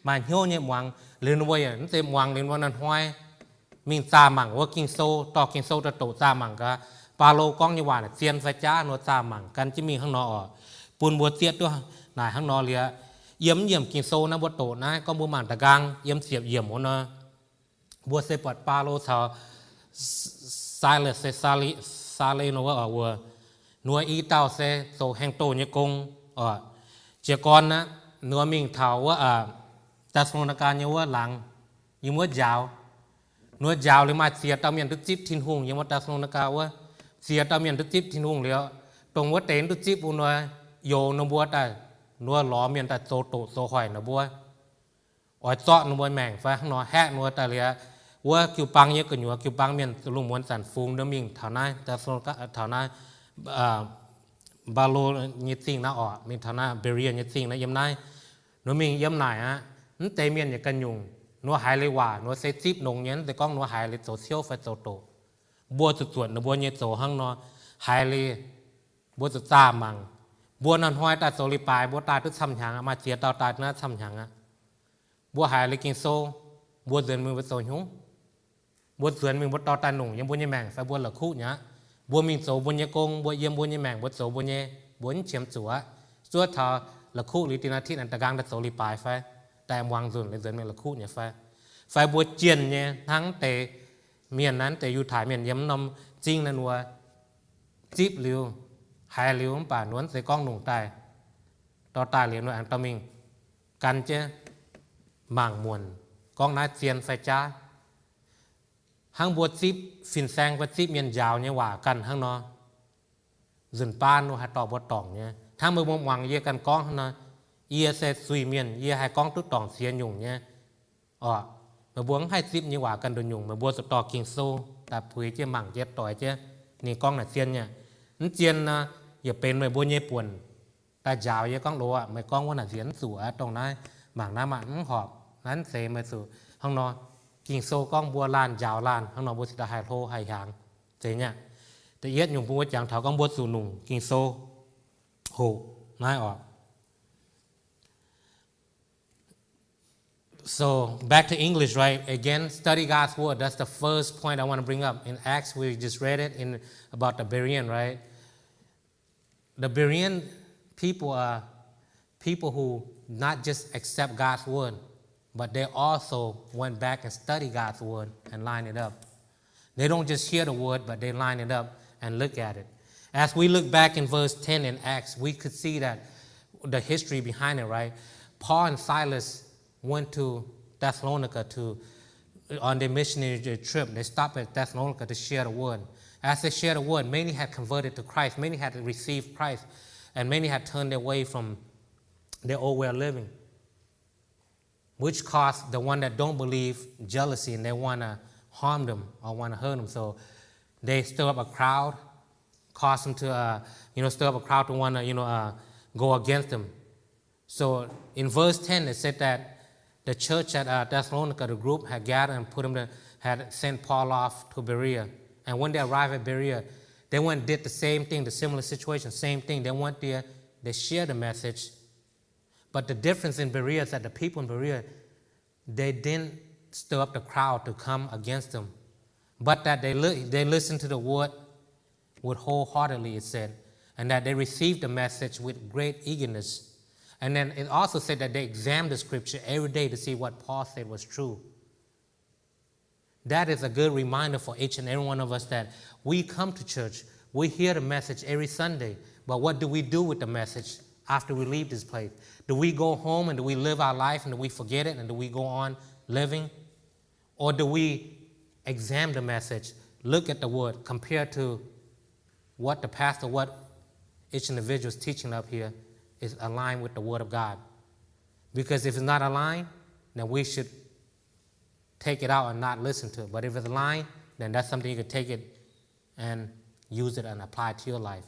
maaih hnyouv nyei muangx. Liuz ninh mbuo yaac mv zeiz muangx liuz ninh mbuo hnoi-hnoi mingh zaah mangc wuov Ging-Sou, dorh Ging-Sou daaih doqc zaah mangc gaax, Baulo gorngv nyei waac naaic zien fai jaav, ninh mbuo zaah mangc gan jienv mingh hnangv nor oc. Bun mbuo zieqv duqv naaic hnangv nor liuz, yiem mv yiemc Ging-Sou naaiv mbuo doqc naaiv, gorngv mbuo mangc da'nqaang yiem ziepc yiemc wuov nor, mbuo se buatc Baulo caux Silas se Saul nor wuov oc, wuov, ninh mbuo i dauh se zoux haeng doh nyei gong oc. Jiez gorn aqv, ninh mbuo mingh taux wuov Daa^saa^lo^naa^gaa nyei wuov laangz, yiem wuov njaaux. Ninh mbuo njaaux liuz maaih ziex dauh mienh duqv zipv Tin-Hungh yiem wuov Daa^saa^lo^naa^gaa wuov. Ziex dauh mienh duqv zipv Tin-Hungh liuz, dongh wuov deix duqv zipv bun ninh mbuo, youx ninh mbuo daaih, ninh mbuo lorz mienh daaih zoux doqc zoux hoic ninh mbuo, oix zorqv ninh mbuo maengc fai hnangv nor, haeqv ninh mbuo daaih liuz, wuov jiu-baang nyei gu'nyuoz, jiu-baang mienh lungh muonz zanc fungx ninh mingh taux naaiv, taux naaiv Baulo nyei zingh naaiv oc, mingh taux naaiv Berea nyei zingh naaiv, yiem naaiv. Ninh mbuo mingh yiem naaic aqv, mv deix mienh yaac ganh nyungc, ninh mbuo haiz liuz waac, ninh mbuo se zipv longx nyei, mv zeiz gorngv ninh mbuo haiz liuz zoux ciouv fai zoux doqc. Mbuo zuqc zuotc ninh mbuo nyei zoux hnangv nor, haiz liuz mbuo zuqc zaah mangc. Mbuo hnoi-hnoi daaih zoux leiz-baaix, mbuo daaih duqv camv hnyangx aqv, maaih ziex dauh daaih duqv naaiv camv hnyangx aqv. Mbuo haiz liuz Ging-Sou, mbuo nzuonx mingh mbuo zoux haaix nyungc? Mbuo nzuonx mingh mbuo dorh daaih nongc yiem mbuo nyei maengc fai mbuo la'kuqv nyei aqv? Mbuo mingh zoux mbuo nyei gong, mbuo yiem mbuo nyei maengc, mbuo zoux mbuo nyei, mbuo mv qiemx zuqc aqv. Zuov taux la'kuqv liuz, da'nqaang daaih zoux leiz-baaix fai daaih muangx nzunc liuz nzuonx mingh la'kuqv nyei fai? Fai mbuo jienh nyei hnangv deix mienh naaiv, deix Yiutai Mienh yiem norm zingv naaiv, ninh mbuo zipv liuz, haiz liuz, mv baac ninh mbuo mv zeiz gorngv nongc daaih, dorh daaih liuz ninh mbuo aengx dorh mingh gan jienv mangc muonc, gorngv naaiv zien fai jaav. Hnangv mbuo zipv fin-saeng fai zipv mienh njaaux nyei waac ganh hnangv nor, nzunc baan lo haih dorh mbuo dorngc nyei. Hnangv meih mbuo muangx yie ganh gorngv hnangv nor, yie se zuiz-mienh, yie haih gorngv duqv dorngc ziex nyungc nyei. Orqc, meih mbuo mv haih zipv nyei waac ganh nduqc nyungc, meih mbuo zuqc dorh Ging-Sou daaih puix jienv mangc jienv doix jienv, ninh gorngv naaic zien nyei. Mv zien nor, yietc benx meih mbuo nyei buonc daaih njaaux yie gorngv loz aqv, meih gorngv wuov naaic nziex mv zuqc aqv, dongh naaiv mangc naaiv maah, mv horpc, naaiv mv zeiz meih zuqc hnangv nor. Ging-Sou gorngv mbuo laanh njaaux laanh hnangv nor, mbuo cingx daaih haih hlo haih hiaangx. Zeiz nyei. Da'yietv nyungc bun mbuo jangx taux gorngv mbuo zuqc longc Ging-Sou hoqc naaiv orqc. So back to English, right? Again, study God's word. That's the first point I want to bring up. In Acts, we just read it in about the Berean, right? The Berean people are people who not just accept God's word, but they also went back and study God's word and line it up. They don't just hear the word, but they line it up and look at it. As we look back in verse ten in Acts, we could see that the history behind it, right? Paul and Silas went to Thessalonica to, on their missionary trip. They stopped at Thessalonica to share the word. As they shared the word, many had converted to Christ, many had received Christ, and many had turned away from their old way of living, which caused the one that don't believe jealousy, and they want to harm them or want to hurt them. So they stir up a crowd, cause them to, uh, you know, stir up a crowd to want to, you know, uh, go against them. So in verse ten, it said that the church at, uh, Thessalonica, the group had gathered and put him to, had sent Paul off to Berea. And when they arrived at Berea, they went and did the same thing, the similar situation, same thing. They went there, they shared the message. But the difference in Berea is that the people in Berea, they didn't stir up the crowd to come against them, but that they, li- they listened to the word with wholeheartedly, it said, and that they received the message with great eagerness. And then it also said that they examined the scripture every day to see what Paul said was true. That is a good reminder for each and every one of us that we come to church, we hear the message every Sunday, but what do we do with the message after we leave this place? Do we go home and do we live our life and do we forget it and do we go on living? Or do we examine the message, look at the word, compare to what the pastor, what each individual is teaching up here is aligned with the word of God? Because if it's not aligned, then we should take it out and not listen to it. But if it's aligned, then that's something you can take it and use it and apply it to your life.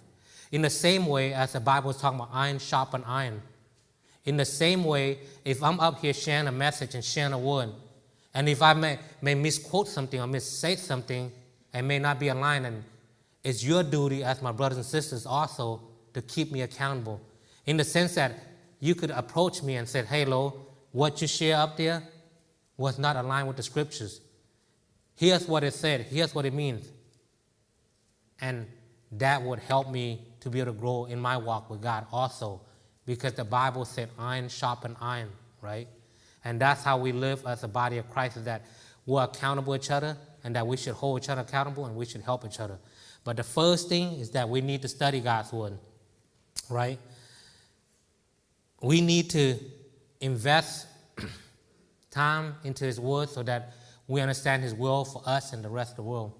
In the same way as the Bible is talking about iron sharpen iron, in the same way, if I'm up here sharing a message and sharing a word, and if I may, may misquote something or misstate something and may not be aligned, and it's your duty as my brothers and sisters also to keep me accountable. In the sense that you could approach me and said, "Hey, Lo, what you share up there was not aligned with the scriptures. Here's what it said, here's what it means." And that would help me to be able to grow in my walk with God also, because the Bible said iron sharpen iron, right? And that's how we live as a body of Christ, is that we're accountable to each other and that we should hold each other accountable and we should help each other. But the first thing is that we need to study God's word, right? We need to invest time into his word so that we understand his will for us and the rest of the world.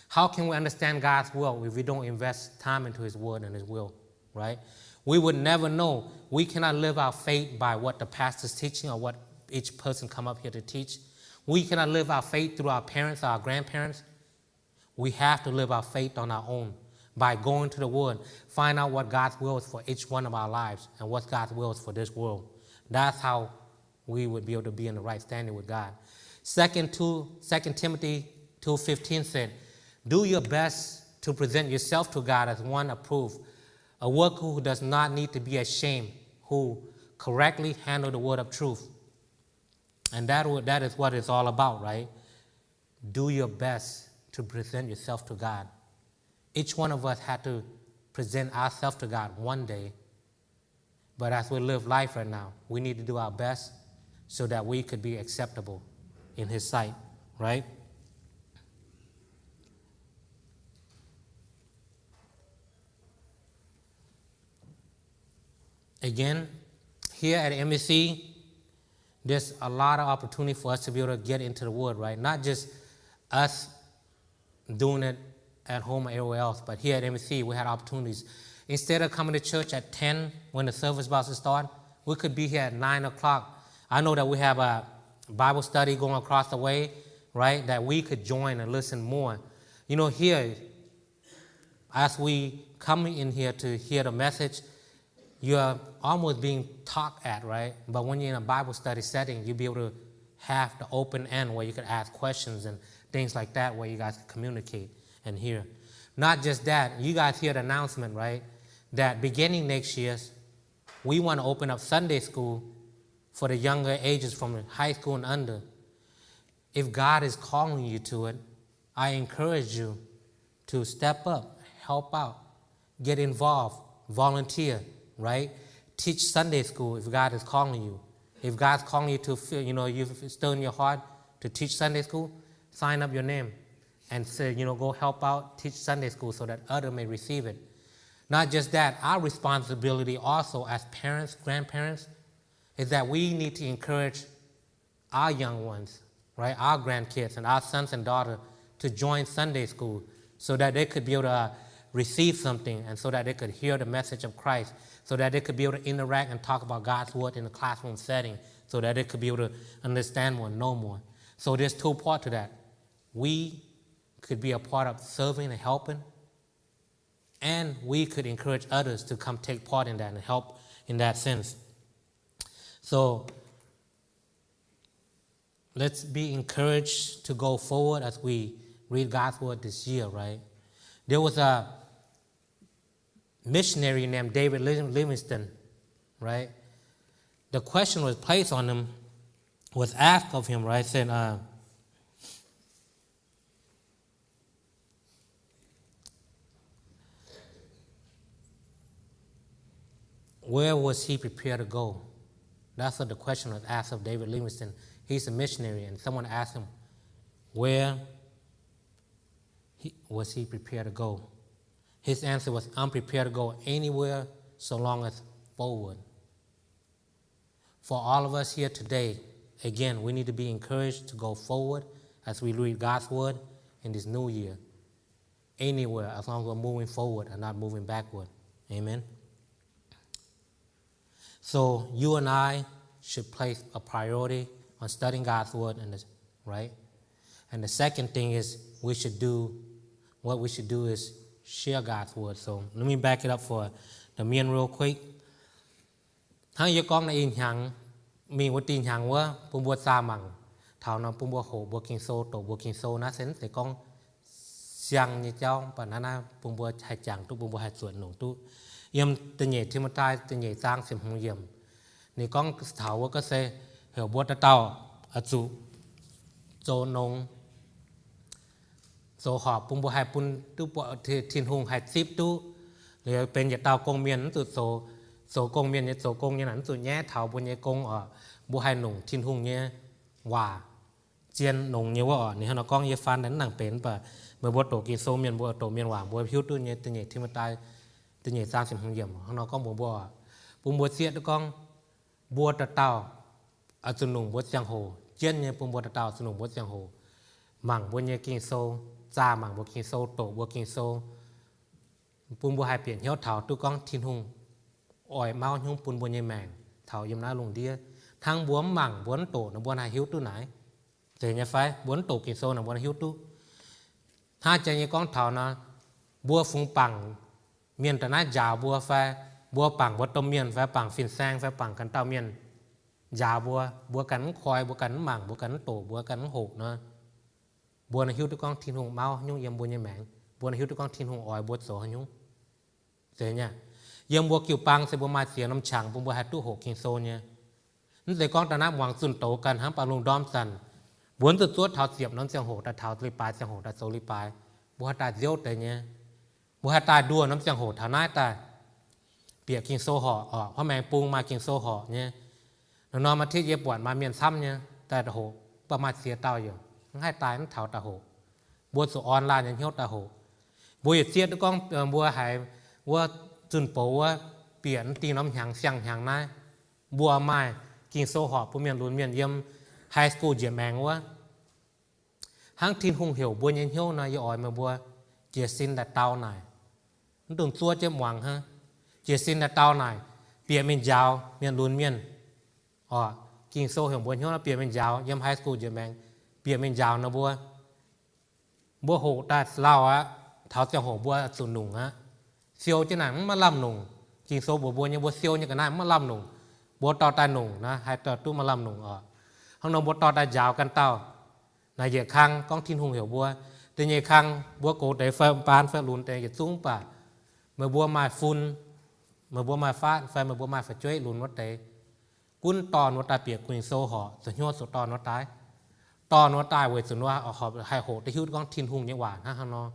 How can we understand God's will if we don't invest time into his word and his will, right? We would never know. We cannot live our faith by what the pastor's teaching or what each person come up here to teach. We cannot live our faith through our parents or our grandparents. We have to live our faith on our own by going to the Word, find out what God's will is for each one of our lives and what God's will is for this world. That's how we would be able to be in the right standing with God. Second, two, Second Timothy two fifteen said, "Do your best to present yourself to God as one approved, a worker who does not need to be ashamed, who correctly handle the word of truth." And that, would, that is what it's all about, right? Do your best to present yourself to God. Each one of us had to present ourselves to God one day. But as we live life right now, we need to do our best so that we could be acceptable in His sight, right? Again, here at M B C, there's a lot of opportunity for us to be able to get into the Word, right? Not just us doing it at home or everywhere else, but here at M B C, we had opportunities. Instead of coming to church at ten when the service about to start, we could be here at nine o'clock. I know that we have a Bible study going across the way, right? That we could join and listen more. You know, here, as we come in here to hear the message, you're almost being talked at, right? But when you're in a Bible study setting, you'll be able to have the open end where you could ask questions and things like that, where you guys can communicate and hear. Not just that, you guys hear the announcement, right? That beginning next year, we want to open up Sunday school for the younger ages from high school and under. If God is calling you to it, I encourage you to step up, help out, get involved, volunteer, right? Teach Sunday school if God is calling you. If God's calling you to, feel, you know, you stir in your heart to teach Sunday school, sign up your name and say, you know, go help out, teach Sunday school so that other may receive it. Not just that, our responsibility also as parents, grandparents, is that we need to encourage our young ones, right, our grandkids and our sons and daughters to join Sunday school so that they could be able to, uh, receive something and so that they could hear the message of Christ, so that they could be able to interact and talk about God's word in a classroom setting, so that they could be able to understand more, know more. So there's two part to that. We could be a part of serving and helping, and we could encourage others to come take part in that and help in that sense. So let's be encouraged to go forward as we read God's word this year, right? There was a missionary named David Liv-, Livingstone, right? The question was placed on him, was asked of him, right? Said, uh, where was he prepared to go? That's what the question was asked of David Livingstone. He's a missionary, and someone asked him, where he, was he prepared to go? His answer was, I'm prepared to go anywhere so long as forward. For all of us here today, again, we need to be encouraged to go forward as we read God's word in this new year. Anywhere, as long as we're moving forward and not moving backward. Amen. So you and I should place a priority on studying God's word, and the, right? And the second thing is we should do, what we should do is share God's word. So let me back it up for the men real quick. Hnangv yie gorngv naaiv, ih hnyangx mingh wuov dih hnyangx wuov, bun mbuo zaah mangc taux nor, bun mbuo hoqc mbuo Ging-Sou, doqc mbuo Ging-Sou naaiv se mv zeiz gorngv siang nyei jauv, mv baac naaiv naaiv bun mbuo haih jangx duqv, bun mbuo haih zuotc longc duqv. Yiem da'nyeic Ti^mo^tai da'nyeic zaang ziepc hmz yiemc, ninh gorngv taux wuov ga'sie heuc mbuo dauh dauh oix zuqc zoux nongx, zoux horpc bun mbuo haih bun duqv, Tin-Hungh haih zipv duqv. Liuz benx yietc dauh gong-mienh, mv zuqc zoux, zoux gong-mienh nyei zoux gong nyei naaic, mv zuqc nyaiv taux mbuo nyei gong oc. Mbuo haih nongc Tin-Hungh nyei waac, zien nongx nyei wuov oc. Ninh hnangv nor gorngv, yie faan daaih mv nangc benx, mv baac meih mbuo doqc Ging-Sou mienh, mbuo doqc mienh waac, mbuo hiuv duqv nyei. Da'nyeic Ti^mo^tai da'nyeic zaang ziepc hmz yiemc hnangv nor gorngv mbuox mbuo, bun mbuo zieqv duqv gorngv mbuo dauh dauh oix zuqc nongc mbuo ziangh hoc, jienv nyei bun mbuo dauh dauh zuqc nongc mbuo ziangh hoc mangc mbuo nyei Ging-Sou, zaah mangc mbuo Ging-Sou, doqc mbuo Ging-Sou, bun mbuo haih bieqc hnyouv taux duqv gorngv Tin-Hungh oix mauv hnyungv bun mbuo nyei maengc taux yiem naaiv lungh ndiev. Hnangv mbuo mv mangc, mbuo mv doqc nor, mbuo haih hiuv duqv naaic? Zeiz nyei fai? Mbuo mv doqc Ging-Sou nor, mbuo haih hiuv duqv? Hnangv jang yie gorngv taux nor, mbuo fungx bangc mienh daaih naaiv njaaux mbuo fai? Mbuo bangc mbuo domh mienh fai bangc fin-saeng fai bangc ganh dauh mienh njaaux mbuo, mbuo ganh mv koi, mbuo ganh mv mangc, mbuo ganh mv doqc, mbuo ganh mv hoqc nor, mbuo nor hiuv duqv gorngv Tin-Hungh mauv hnyungv yiem mbuo nyei maengc, mbuo nor hiuv duqv gorngv Tin-Hungh oix mbuo zoux haaix nyungc. Zeiz nyei. Yiem mbuo jiu-baang se mbuo maaih ziex norm qangx bun mbuo haih duqv hoqc Ging-Sou nyei. Mv zeiz gorngv daaih naaiv muangx zunh doz ganh hnangv, baac lungh ndorm zanc mbuo mv zuqc zuov taux ziepc norm ziangh hoc daaih taux leiz-baaix ziangh hoc daaih zoux leiz-baaix. Mbuo haih daaih nziouv deix nyei. Mbuo haih daaih nduoh norm ziangh hoc taux naaiv daaih bieqc Ging-Sou horqc oc. Hnangv maengx bung maaih Ging-Sou horqc nyei. Nor norm aa^titv yie buatc maaih mienh camv nyei daaih hoqc, mv baac maaih ziex dauh yaac mv haih daaih mv taux daaih hoqc. Mbuo zuqc orn laanh nyei hnyouv daaih hoqc. Mbuo yietc zieqv duqv gorngv mbuo haiz wuov zunh bouz wuov bieqc dingh norm hnyangx siang-hnyangx naaiv, mbuo maaih Ging-Sou horpc bun mienh lunx mienh yiem high school njiec maengx wuov. Hnangv Tin-Hungh heuc mbuo nyei hnyouv nor, yie oix meih mbuo jiez sin daaih dau naaic. Mv dungx zuov jienv muangx hnangv. Jiez sin daaih dau naaic, bieqc mingh njaaux mienh lunx mienh. Orqc, Ging-Sou heuc mbuo hnyouv nor bieqc mingh njaaux, yiem high school njiec maengx, bieqc mingh njaaux ninh mbuo. Mbuo hoqc daaih lauh aqv, taux ziangh hoc mbuo zuqc nungc aqv. Siou jienv naaic mv maaih lamh nungc. Ging-Sou mbuox mbuo nyei, mbuo siou nyei ga'naaiv mv maaih lamh nungc. Mbuo dorh daaih nungc naaic haih dorh duqv maaih lamh nungc orqc. Hnangv nor mbuo dorh daaih njaaux ganh dauh. Naaiv yietc kang gorngv Tin-Hungh heuc mbuo. Da'nyeic kang mbuo gox deix fai baan fai lunx deix yietc zungv baac, meih mbuo maaih fun, meih mbuo maaih faatv fai meih mbuo maaih fu'jueiv lunx wuov deix, gunv dorh wuov daaih bieqc Ging-Sou horqc, zuqc hnyouv zuqc dorh wuov daaih. Dorh wuov daaih weic zuqc wuov haih hoqc duqv hiuv duqv gorngv Tin-Hungh nyei waac hnangv haaix nor,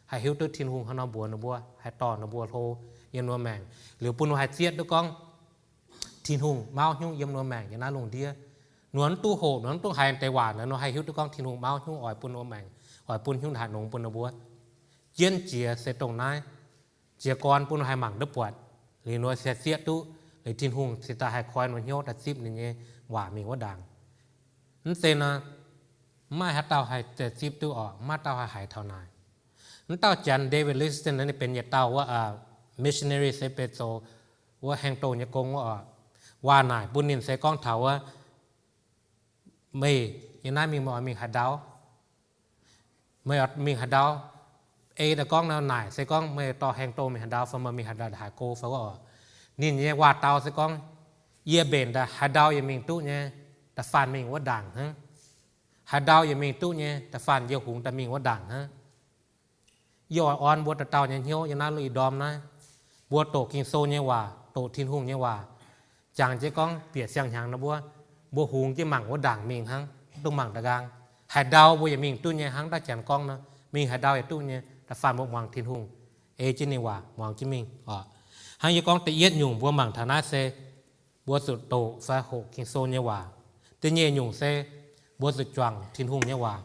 haih hiuv duqv Tin-Hungh haaix nor mbuox ninh mbuo, haih dorh ninh mbuo hlo yiem ninh mbuo maengc, liuz bun ninh mbuo haih zieqv duqv gorngv Tin-Hungh mauv hnyungv yiem ninh mbuo maengc yiem naaiv lungh ndiev. Ninh mbuo mv duqv hoqc, ninh mbuo mv duqv haiz deix waac naaic, ninh mbuo haih hiuv duqv gorngv Tin-Hungh mauv hnyungv oix bun ninh mbuo maengc, oix bun hnyungv haaix nongx bun ninh mbuo. Jienv jiex se dongh naaiv. Jiez gorn bun ninh mbuo haih mangc duqv buatc, liuz ninh mbuo se zieqv duqv, liuz Tin-Hungh cingx daaih haih koi ninh mbuo hnyouv daaih zipv ninh nyei waac mingh wuov ndaangc. Mv zeiz nor, mv maaih haaix dauh haih zipv duqv orqc, mv maaih dauh haih haiz taux naaic. Mv dauh Janx David Livingstone naaiv ninh benx yietc dauh wuov missionary se benx zoux wuov haeng doh nyei gong wuov orqc. Waac naaic bun ninh se gorngv taux wuov, meih yiem naaiv mingh meih oix mingh haaix ndau? Meih oix mingh haaix ndau? Ei daaih gorngv nor naaic se gorngv meih dorh haeng doh mingh haaix ndau fai meih mingh haaix ndau haaix go fai wuov orqc. Ninh nyei waac-dau se gorngv, yie mbenc daaih haaix ndau yie mingh duqv nyei, da'faanh mingh wuov ndaangc hnangv. Haaix ndau yie mingh duqv nyei, da'faanh yie hungx daaih mingh wuov ndaangc hnangv. Yie oix orn mbuo dauh dauh nyei hnyouv yiem naaiv lungh ndorm naaiv. Mbuo doqc Ging-Sou nyei waac, doqc Tin-Hungh nyei waac, jangx jienv gorngv bieqc siang-hnyangx nor mbuo, mbuo hungx jienv mangc wuov ndaangc mingh hnangv, mv dungx mangc da'nqaang. Haaix ndau mbuo yaac mingh duqv nyei hnangv daaih Janx gorngv nor, mingh haaix ndau yaac duqv nyei, da'faanh mbuo muangx Tin-Hungh, ei jienv ninh waac muangx jienv mingh oc. Hnangv yie gorngv da'yietv nyungc mbuo mangc taux naaiv se mbuo zuqc doqc fai hoqc Ging-Sou nyei waac. Da'nyeic nyungc se mbuo zuqc juangc Tin-Hungh nyei waac.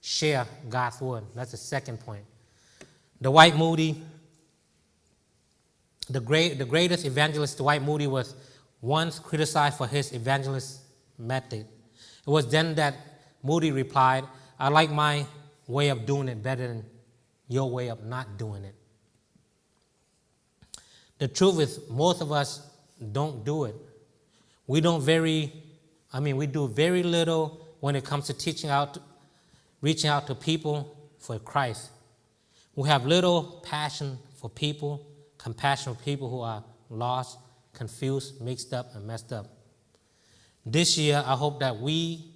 Share God's word. That's the second point. Dwight Moody, the great, the greatest evangelist, Dwight Moody, was once criticized for his evangelist method. It was then that Moody replied, "I like my way of doing it better than your way of not doing it." The truth is, most of us don't do it. We don't very, I mean, we do very little when it comes to teaching out, reaching out to people for Christ. We have little passion for people, compassion for people who are lost, confused, mixed up, and messed up. This year, I hope that we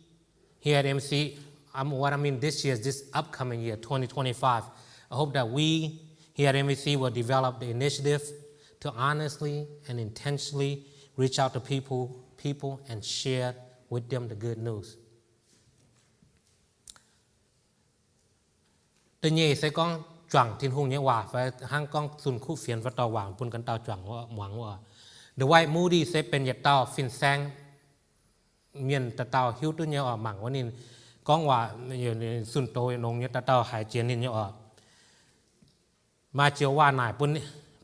here at M C, um, what I mean this year is this upcoming year, twenty twenty-five, I hope that we here at M C will develop the initiative to honestly and intentionally reach out to people, people and share with them the good news. Da'nyeic se gorngv juangc Tin-Hungh nyei waac fai hnangv gorngv zunh kuv fienx fai dorh waac bun ganh dauh juangc muangx wuov. Dwight Moody se benx yietc dauh fin-saeng mienh dauh dauh hiuv duqv nyei oc, mangc wuov ninh gorngv waac zunh doz nongx nyei dauh dauh haiz jiex ninh nyei oc. Maaih joux waac naaic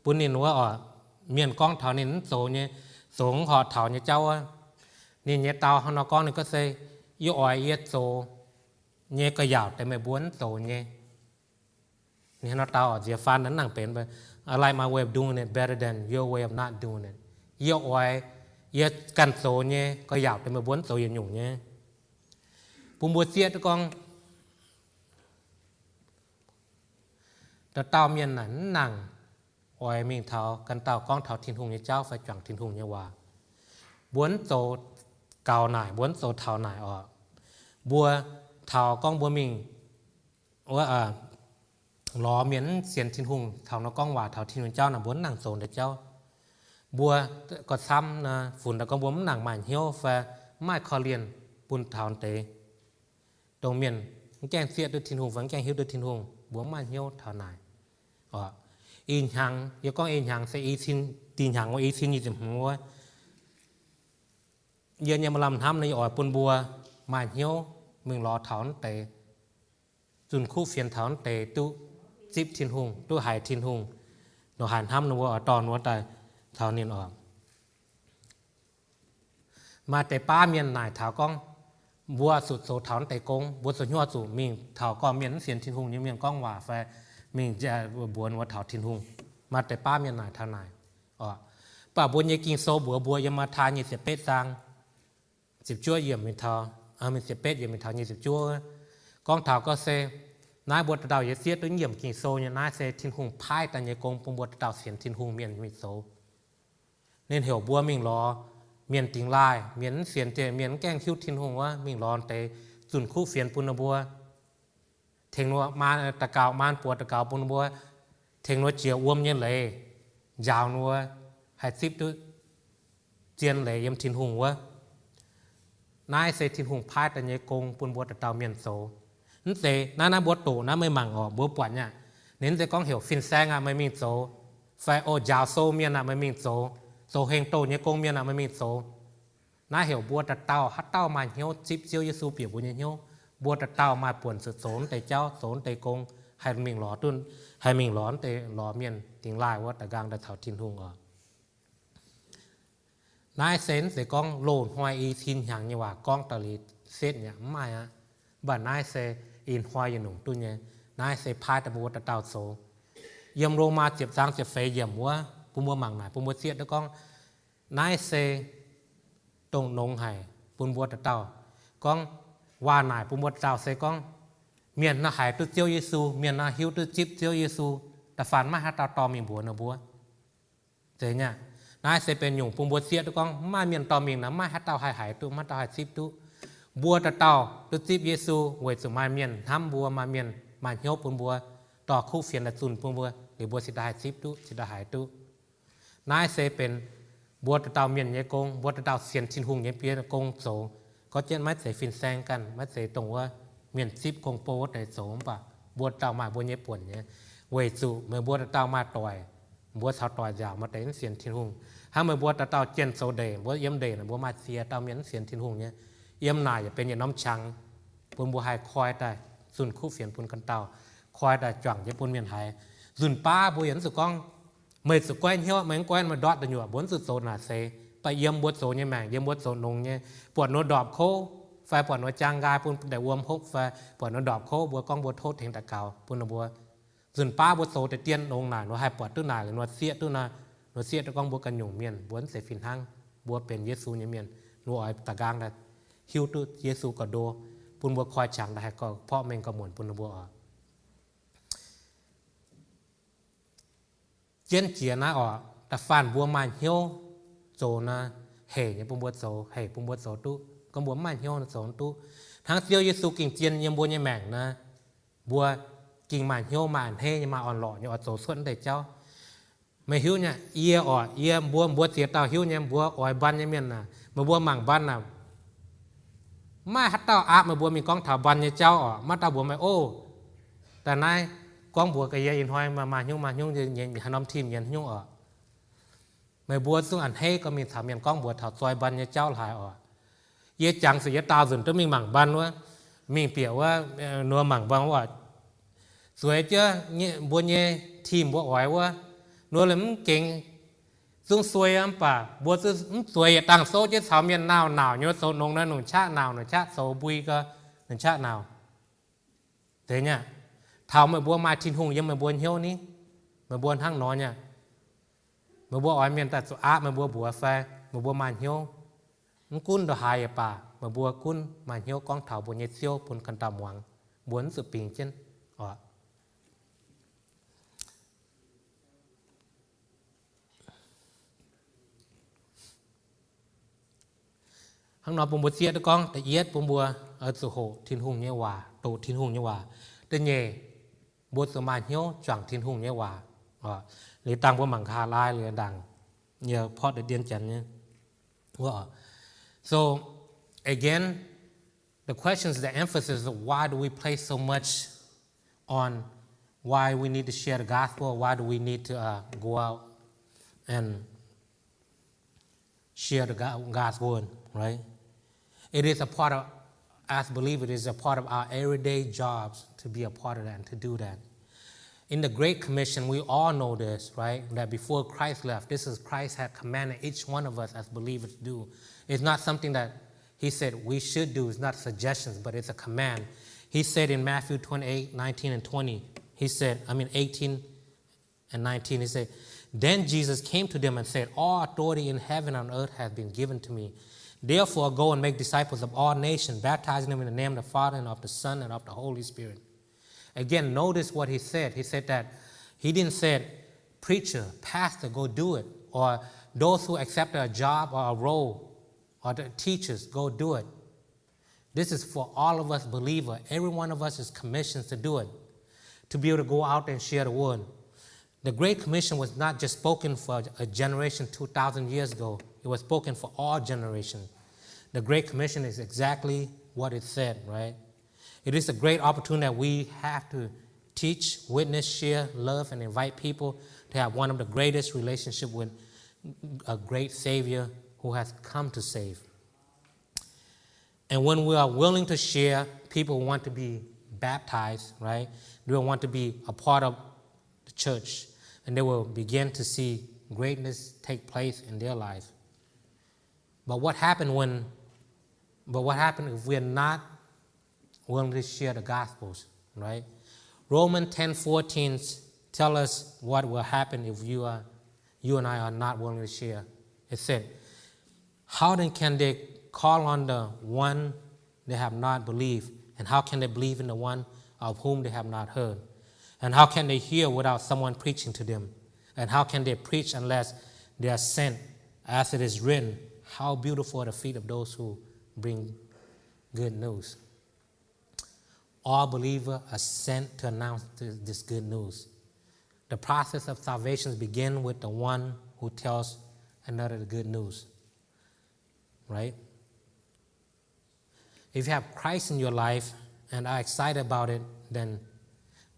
bun ninh wuov oc, mienh gorngv taux ninh mv zoux nyei, zoux mv horpc taux nyei jauv wuov. Ninh nyei dau hnangv nor gorngv, ninh gorngv se, yie oix yie zoux nyei ga'yaauc deix meih mbuo mv zoux nyei. Ninh hnangv nor dau oc, nziex faan nangc benx, I like my way of doing it better than your way of not doing it. Yie oix yie ganh zoux nyei ga'yaauc deix meih mbuo mv zoux yietc nyungc nyei. Bun mbuo zieqv duqv gorngv, dauh dauh mienh naaic mv nangc oix mingh taux ganh dauh gorngv taux Tin-Hungh nyei jauv fai juangc Tin-Hungh nyei waac. Mbuo mv zoux gaux naaic, mbuo mv zoux taux naaic oc. Mbuo taux gorngv mbuo mingh wuov lorz mienh mv sienx Tin-Hungh taux nor gorngv waac taux Tin-Hungh jauv naaic, mbuo mv nangc zoux deix jauv. Mbuo gorngv camv naaic funx daaih gorngv mbuo mv nangc maaih hnyouv fai mv maaih korv-lienh bun taux deix dongh mienh mv gaengh zieqv duqv Tin-Hungh fai mv gaengh hiuv duqv Tin-Hungh, mbuo mv maaih hnyouv taux naaic. Ih hnyangx, yie gorngv ih hnyangx se i cin, dih hnyangx wuov i cin nyic ziepc hmz wuov, yie nyei maaih lamh hnamv naaiv yie oix bun mbuo maaih hnyouv mingh lorz taux naaiv deix, zunh kuv fienx taux naaiv deix duqv zipv Tin-Hungh, duqv haiz Tin-Hungh, nor haiz hnamv ninh mbuo oix dorh wuov daaih taux ninh oc. Maaih deix baav mienh naaic taux gorngv, mbuo zuqc zoux taux naaiv deix gong, mbuo zoux hnyouv zuqc mingh taux gorngv mienh mv sienx Tin-Hungh nyei mienh gorngv waac fai mingh mbuox wuov taux Tin-Hungh. Maaih deix baav mienh naaic taux naaic. Mv baac mbuo nyei Ging-Sou mbuox mbuo yiem Matv^taai nyic ziepc betv zaang ziepc juov yiemc mingh taux, mingh ziepc betv yiemc mingh taux nyic ziepc juov, gorngv taux gorngv se, naaiv mbuo dauh dauh yaac zieqv duqv yiemc Ging-Sou nyei, naaiv se Tin-Hungh paaiv daaih nyei gong bun mbuo dauh dauh sienx Tin-Hungh mienh mingh zoux. Ninh heuc mbuo mingh lorz mienh dingx laaih, mienh mv sienx, mienh mv gaengh hiuv Tin-Hungh wuov, mingh lorz deix zunh kuv fienx bun ninh mbuo, tengx ninh mbuo daux gaux, maan buoz daux gaux bun ninh mbuo, tengx ninh mbuo jiex wuom nyei leiz, njaaux ninh mbuo haih zipv duqv zien leiz yiem Tin-Hungh wuov. Naaiv se Tin-Hungh paaiv daaih nyei gong bun mbuo dauh dauh mienh zoux. Mv zeiz naaiv, naaiv mbuo doqc naaiv meih mangc orqc, mbuo buatc nyei aqv. Ninh mv zeiz gorngv heuc fin-saeng aqv meih mingh zoux, fai o njaaux sou mienh aqv meih mingh zoux, zoux hengx-douh nyei gong mienh aqv meih mingh zoux. Naaiv heuc mbuo dauh dauh haaix dauh maaih hnyouv zipv Ziouv Yesu bieqc mbuo nyei hnyouv, mbuo dauh dauh maaih buonc zuqc zoux naaiv deix jauv, zoux naaiv deix gong, haih mingh lorz duqv, haih mingh lorz naaiv deix, lorz mienh dingx laaih wuov daaih nqaang daaih caux Tin-Hungh oc. Naaiv se mv zeiz gorngv loz-hnoi i cin hnyangx nyei waac gorngv daaih liuz setv nyei aqv, mv maaih aqv. Mv baac naaiv se ih hnoi yietc nyungc duqv nyei. Naaiv se paaiv daaih mbuo dauh dauh zoux. Yiem Lomaa ziepc zaang ziepc feix yiemc wuov bun mbuo mangc naaic, bun mbuo zieqv duqv gorngv naaiv se dongh nongx haic bun mbuo dauh dauh. Gorngv waac naaic bun mbuo dauh dauh se gorngv mienh naaiv haiz duqv Ziouv Yesu, mienh naaiv hiuv duqv zipv Ziouv Yesu, da'faanh maiv haaix dauh dorh mingh mbuox ninh mbuo. Zeiz nyei aqv. Naaiv se benx nyungc bun mbuo zieqv duqv gorngv mv maaih mienh dorh mingh naaic, maiv haaix dauh haih haiz duqv, maiv dauh haih zipv duqv. Mbuo dauh dauh duqv zipv Yesu weic zuqc maaih mienh hnamv mbuo, maaih mienh maaih hnyouv bun mbuo, dorh kuv fienx daaih zunh bun mbuo, liuz mbuo cingx daaih haih zipv duqv, cingx daaih haiz duqv. Naaiv se benx mbuo dauh dauh mienh nyei gong, mbuo dauh dauh sienx Tin-Hungh nyei bieqc gong zoux. Gorngv jienv maiv zeiz fin-saeng ganh, maiv zeiz dongh wuov mienh zipv gong-bou wuov deix zoux, mv baac mbuo dauh maaih mbuo nyei buonc nyei, weic zuqc meih mbuo dauh dauh maaih doic, mbuo caux doic nziaauc maaih deix mv sienx Tin-Hungh. Hnangv meih mbuo dauh dauh jienh zoux ndeic, mbuo yiem ndeic naaic mbuo maaih ziex dauh mienh mv sienx Tin-Hungh nyei, yiem naaic yaac benx yietc norm qangx bun mbuo haih koi daaih zunh kuv fienx bun ganh dauh, koi daaih juangc jienv bun mienh haiz. Nzunc baav mbuo yaac mv zuqc gorngv meih zuqc goiv hnyouv, meih mv goiv meih ndortv da'nyuoqc, mbuo mv zuqc zoux naaic seix. Mv baac yiem mbuo zoux nyei maengc, yiem mbuo zoux nongx nyei, buatc ninh mbuo ndorpc kouv fai buatc ninh mbuo jaang nqaai bun deix wuom hopv fai buatc ninh mbuo ndorpc kouv, mbuo gorngv mbuo tov tengx daux gaux bun ninh mbuo. Nzunc baav mbuo zoux deix dien nongx naaic, ninh mbuo haih buatc duqv naaic, ninh mbuo sieqv duqv naaic, ninh mbuo sieqv duqv gorngv mbuo ganh nyungc mienh, mbuo mv zeiz fih hnangv, mbuo benx Yesu nyei mienh, ninh mbuo oix da'nqaang daaih hiuv duqv Yesu gauh ndo, bun mbuo koi qangx daaih haih porv mengh gauh muonc bun ninh mbuo oc. Jienv jiex naaiv oc, da'faanh mbuo maaih hnyouv zoux naaiv, hec nyei bun mbuo zoux, hec bun mbuo zoux duqv. Gorngv mbuo mv maaih hnyouv zoux duqv. Hnangv Ziouv Yesu gengh zien yiem mbuo nyei maengc naaiv, mbuo gengh maaih hnyouv, maaih a'hneiv nyei, maaih orn-lorqc nyei oix zoux cuotv naaiv deix jauv. Meih hiuv nyei, yie oc, yie mbuo, mbuo ziex dauh hiuv nyei, mbuo oix mban nyei mienh naaic, meih mbuo mangc mban naaic, maiv maaih haaix dauh aapv meih mbuo mingh gorngv taux mban nyei jauv oc. Maiv dauh mbuox meih, o, daaih naaiv gorngv mbuox gaax yie, ih hnoi maaih hnyouv, maaih hnyouv, haaix norm team nyienz hnyouv oc. Meih mbuo zungv a'hneiv gorngv mingh caux mienh gorngv mbuox taux zoi mban nyei jauv laaix oc. Yie jangx zuqc yie daauh nzunc duqv mingh mangc mban wuov, mingh bieqc wuov, ninh mbuo mangc mban wuov, zueiz jienv mbuo nyei team mbuo oix wuov, ninh mbuo mv gengx zungv suei mv baac mbuo mv zueiz yietc dangh souv jienv caux mienh naauh, naauc nyei zoux nongx naaiv, nongc qaqv naauc, nongc qaqv zoux mbui gau, nongc qaqv naauc. Zeiz nyei aqv. Taux meih mbuo maaih Tin-Hungh yiem meih mbuo hnyouv ni, meih mbuo hnangv nor nyei aqv. Meih mbuo oix mienh daaih zuqc aapv meih mbuo mbuox fai meih mbuo maaih hnyouv, mv gunv ndongc haaix yaac baac, meih mbuo gunv maaih hnyouv gorngv taux mbuo nyei Ziouv bun ganh dauh muangx, mbuo mv zuqc bingx jienv oc. Hnangv nor bun mbuo zieqv duqv gorngv, da'yietv bun mbuo oix zuqc hoqc Tin-Hungh nyei waac, doqc Tin-Hungh nyei waac. Da'nyeic, mbuo zuqc maaih hnyouv juangc Tin-Hungh nyei waac. Liuz dangh mbuo mangc nqa'haav laai liuz ndaangc, yie porv deix dien janx nyei. So again, the questions, the emphasis of why do we place so much on why we need to share the gospel, why do we need to uh, go out and share the God's word, right? It is a part of, as believers, it is a part of our everyday jobs to be a part of that and to do that. In the Great Commission, we all know this, right? That before Christ left, this is Christ had commanded each one of us as believers to do. It's not something that he said we should do. It's not suggestions, but it's a command. He said in Matthew twenty-eight, nineteen and twenty, he said, I mean, eighteen and nineteen, he said, Then Jesus came to them and said, All authority in heaven and earth has been given to me. Therefore, go and make disciples of all nations, baptizing them in the name of the Father and of the Son and of the Holy Spirit. Again, notice what he said. He said that he didn't say, Preacher, pastor, go do it, or those who accepted a job or a role, or the teachers, go do it. This is for all of us believers. Every one of us is commissioned to do it, to be able to go out and share the word. The Great Commission was not just spoken for a generation two thousand years ago. It was spoken for all generations. The Great Commission is exactly what it said, right? It is a great opportunity that we have to teach, witness, share, love, and invite people to have one of the greatest relationship with a great Savior who has come to save. And when we are willing to share, people want to be baptized, right? They want to be a part of the church, and they will begin to see greatness take place in their life. But what happened when, but what happened if we are not willing to share the gospels, right? Romans ten fourteen tell us what will happen if you are, you and I are not willing to share. It said, How then can they call on the one they have not believed? And how can they believe in the one of whom they have not heard? And how can they hear without someone preaching to them? And how can they preach unless they are sent? As it is written, How beautiful are the feet of those who bring good news. All believers are sent to announce th- this good news. The process of salvation begins with the one who tells another the good news, right? If you have Christ in your life and are excited about it, then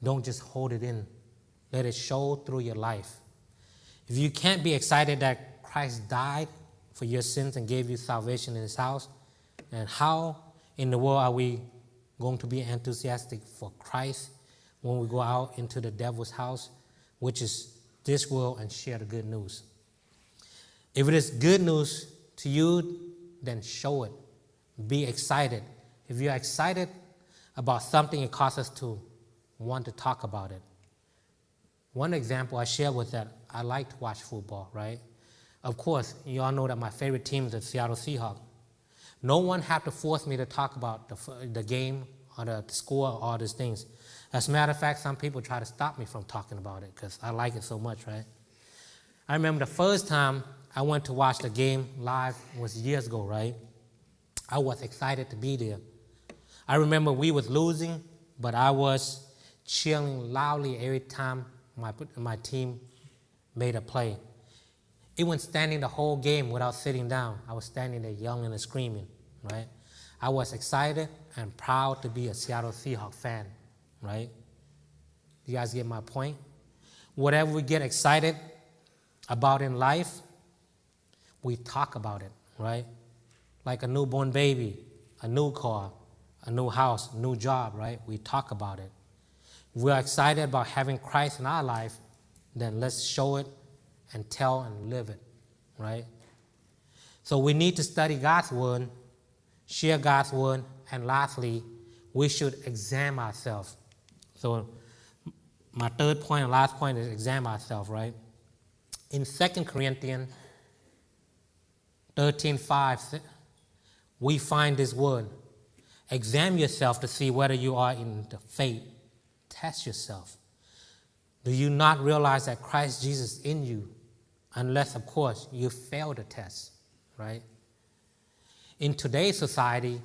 don't just hold it in. Let it show through your life. If you can't be excited that Christ died for your sins and gave you salvation in his house, then how in the world are we going to be enthusiastic for Christ when we go out into the devil's house, which is this world, and share the good news? If it is good news to you, then show it. Be excited. If you are excited about something, it causes us to want to talk about it. One example I share was that I like to watch football, right? Of course, you all know that my favorite team is the Seattle Seahawks. No one have to force me to talk about the, f- the game or the score or all these things. As a matter of fact, some people try to stop me from talking about it because I like it so much, right? I remember the first time I went to watch the game live was years ago, right? I was excited to be there. I remember we was losing, but I was cheering loudly every time my, my team made a play. Even standing the whole game without sitting down, I was standing there yelling and screaming, right? I was excited and proud to be a Seattle Seahawks fan, right? You guys get my point? Whatever we get excited about in life, we talk about it, right? Like a newborn baby, a new car, a new house, new job, right? We talk about it. If we are excited about having Christ in our life, then let's show it and tell and live it, right? So we need to study God's word, share God's word, and lastly, we should examine ourselves. So my third point and last point is examine ourselves, right? In Second Corinthians thirteen five, we find this word: Examine yourself to see whether you are in the faith. Test yourself. Do you not realize that Christ Jesus is in you? Unless, of course, you fail the test, right? In today's society,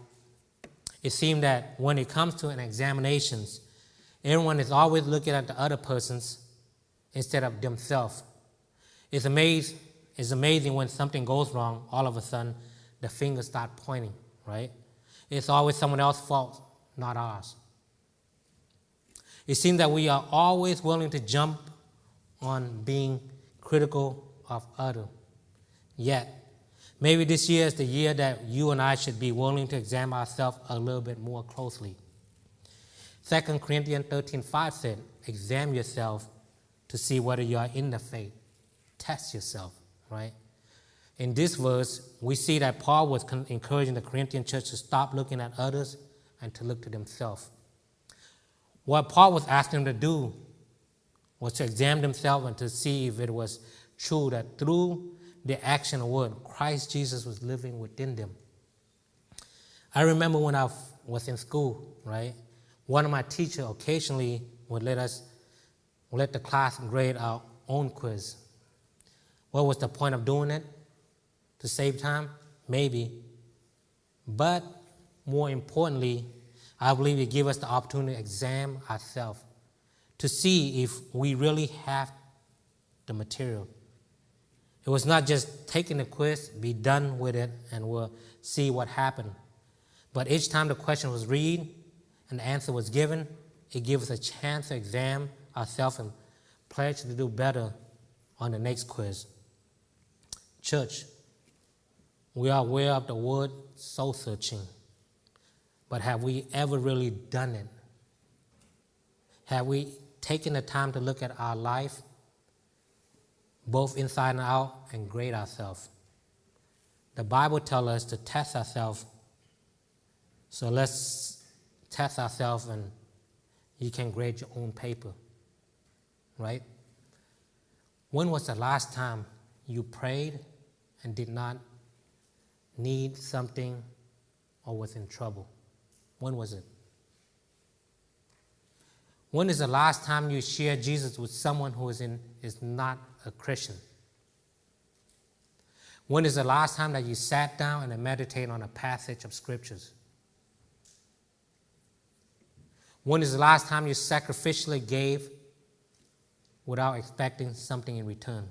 it seems that when it comes to an examinations, everyone is always looking at the other person's instead of themselves. It's amaz- it's amazing when something goes wrong, all of a sudden the fingers start pointing, right? It's always someone else's fault, not ours. It seems that we are always willing to jump on being critical of other. Yet, maybe this year is the year that you and I should be willing to examine ourselves a little bit more closely. Second Corinthians thirteen five said, Examine yourself to see whether you are in the faith. Test yourself, right? In this verse, we see that Paul was con- encouraging the Corinthian church to stop looking at others and to look to themselves. What Paul was asking them to do was to examine themselves and to see if it was true that through the action of word, Christ Jesus was living within them. I remember when I was in school, right? One of my teachers occasionally would let us, let the class grade our own quiz. What was the point of doing it? To save time? Maybe. But more importantly, I believe it gives us the opportunity to examine ourselves to see if we really have the material. It was not just taking the quiz, be done with it, and we'll see what happened. But each time the question was read and the answer was given, it gives us a chance to examine ourselves and pledge to do better on the next quiz. Church, we are aware of the word soul searching, but have we ever really done it? Have we taken the time to look at our life, both inside and out, and grade ourselves? The Bible tells us to test ourselves. So let's test ourselves and you can grade your own paper, right? When was the last time you prayed and did not need something or was in trouble? When was it? When is the last time you shared Jesus with someone who is, in, is not a Christian? When is the last time that you sat down and meditate on a passage of scriptures? When is the last time you sacrificially gave without expecting something in return?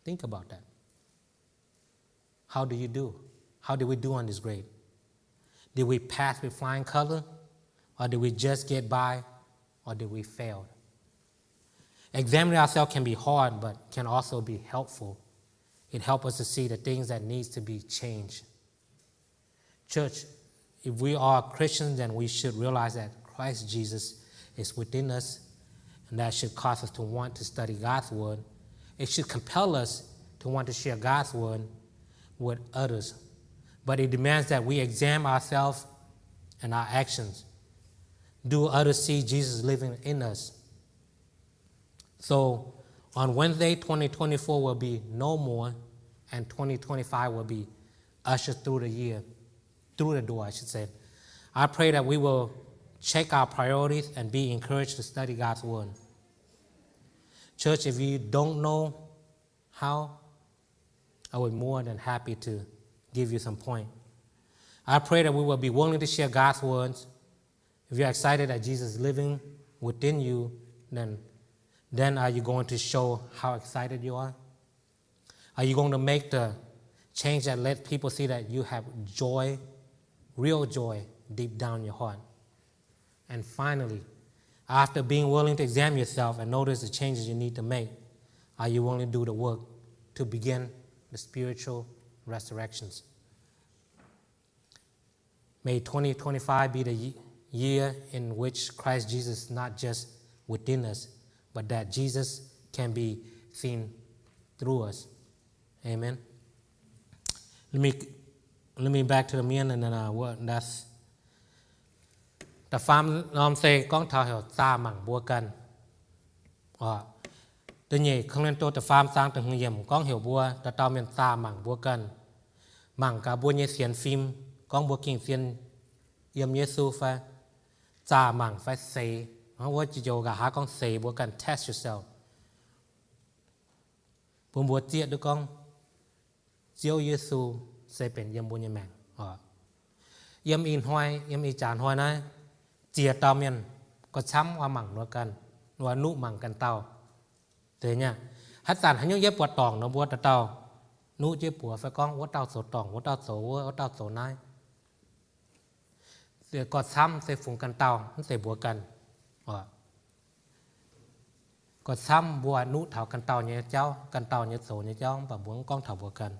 Think about that. How do you do? How did we do on this grade? Did we pass with flying color? Or did we just get by? Or did we fail? Examining ourselves can be hard, but can also be helpful. It helps us to see the things that needs to be changed. Church, if we are Christians, then we should realize that Christ Jesus is within us, and that should cause us to want to study God's word. It should compel us to want to share God's word with others. But it demands that we examine ourselves and our actions. Do others see Jesus living in us? So on Wednesday, twenty twenty-four will be no more, and twenty twenty-five will be ushered through the year, through the door, I should say. I pray that we will check our priorities and be encouraged to study God's word. Church, if you don't know how, I would be more than happy to give you some point. I pray that we will be willing to share God's words. If you're excited that Jesus is living within you, then, then are you going to show how excited you are? Are you going to make the change that let people see that you have joy, real joy, deep down in your heart? And finally, after being willing to examine yourself and notice the changes you need to make, are you willing to do the work to begin the spiritual resurrections? May twenty twenty-five be the ye- year in which Christ Jesus is not just within us, but that Jesus can be seen through us. Amen. Let me, let me back to the main and then uh, what that's Da'faam norm se gorngv taux heuc zaah mangc mbuo ganh. Da'nyeic Ko^lin^to da'faam zaang da'hmz yiemc gorngv heuc mbuo dauh dauh mienh zaah mangc mbuo ganh, mangc gaax mbuo nyei sienx fim, gorngv mbuo gengh zien yiem Yesu fai, zaah mangc fai seix. Wuov joux nqa'haav gorngv seix mbuo ganh, test yourself, bun mbuo zieqv duqv gorngv Ziouv Yesu se benx yiem mbuo nyei maengc oc. Yiem ih hnoi, yiem ih jaax hnoi naaiv, ziex dauh mienh, gauh camv oix mangc nor ganh, oix nuqv mangc ganh dauh. Deix nyei, haaix zanc haaix nyungc yietv buatc dorngc nor mbuo dauh dauh nuqv jienv buoz fai gorngv wuov dauh zoux dorngc, wuov dauh zoux wuov, wuov dauh zoux naaiv. Gauh camv se fungx ganh dauh, mv zeiz mbuox ganh. Gauh camv mbuo nuqv taux ganh dauh nyei jauv, ganh dauh nyei zoux nyei jauv, mv baac mbuo mv gorngv taux mbuox ganh.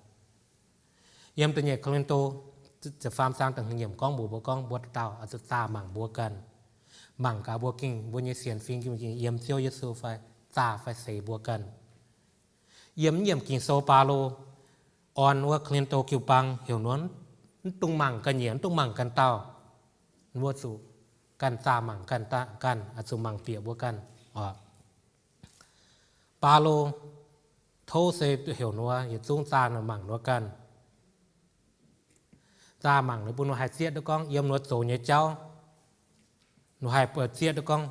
Yiem da'nyeic Ko^lin^to da'faam zaang da'hmz yiemc gorngv mbuox mbuo gorngv mbuo dauh dauh oix zuqc zaah mangc mbuo ganh, mangc gaax mbuo gengh, mbuo nyei sienx fim gengh yiem Ziouv Yesu fai, zaah fai seix mbuo ganh. Yiem, yiem Ging-Sou Baulo orn wuov Ko^lin^to jiu-baang heuc nor, mv dungx mangc ganh nyeic, mv dungx mangc ganh dauh. Wuov zuqc ganh zaah mangc ganh, ganh oix zuqc mangc bieqc mbuo ganh oc. Baulo tov se heuc nor yietc zungv zaah mangc nor ganh. Zaah mangc ninh bun nor haih zieqv duqv gorngv yiem nor zoux nyei jauv, nor haih zieqv duqv gorngv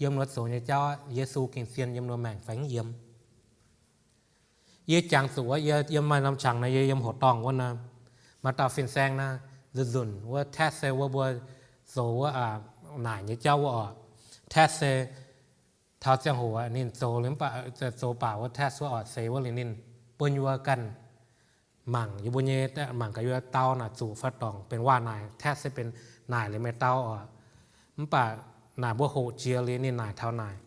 yiem nor zoux nyei jauv Yesu gengh zien yiem nor maengc fai mv yiem. Yie jangx zuqc wuov, yie yiem maaih norm qangx naaiv, yie yiem hoc dorngh wuov naaiv, maaih dauh fin-saeng naaiv, nzunc nzunc wuov test se wuov mbuo zoux wuov naaic nyei jauv wuov oc. Test se taux ziangh hoc ninh zoux, zoux baac wuov test wuov oc, seix wuov liuz ninh bun yie mbuo ganh mangc, yie mbuo nyei mangc gaax yie mbuo dau naaic zuqc fai dorngc, benx waac naaic, test se benx naaic liuz meih dau oc. Mv baac naaic mbuo hoqc jiex liuz ninh naaic taux naaic.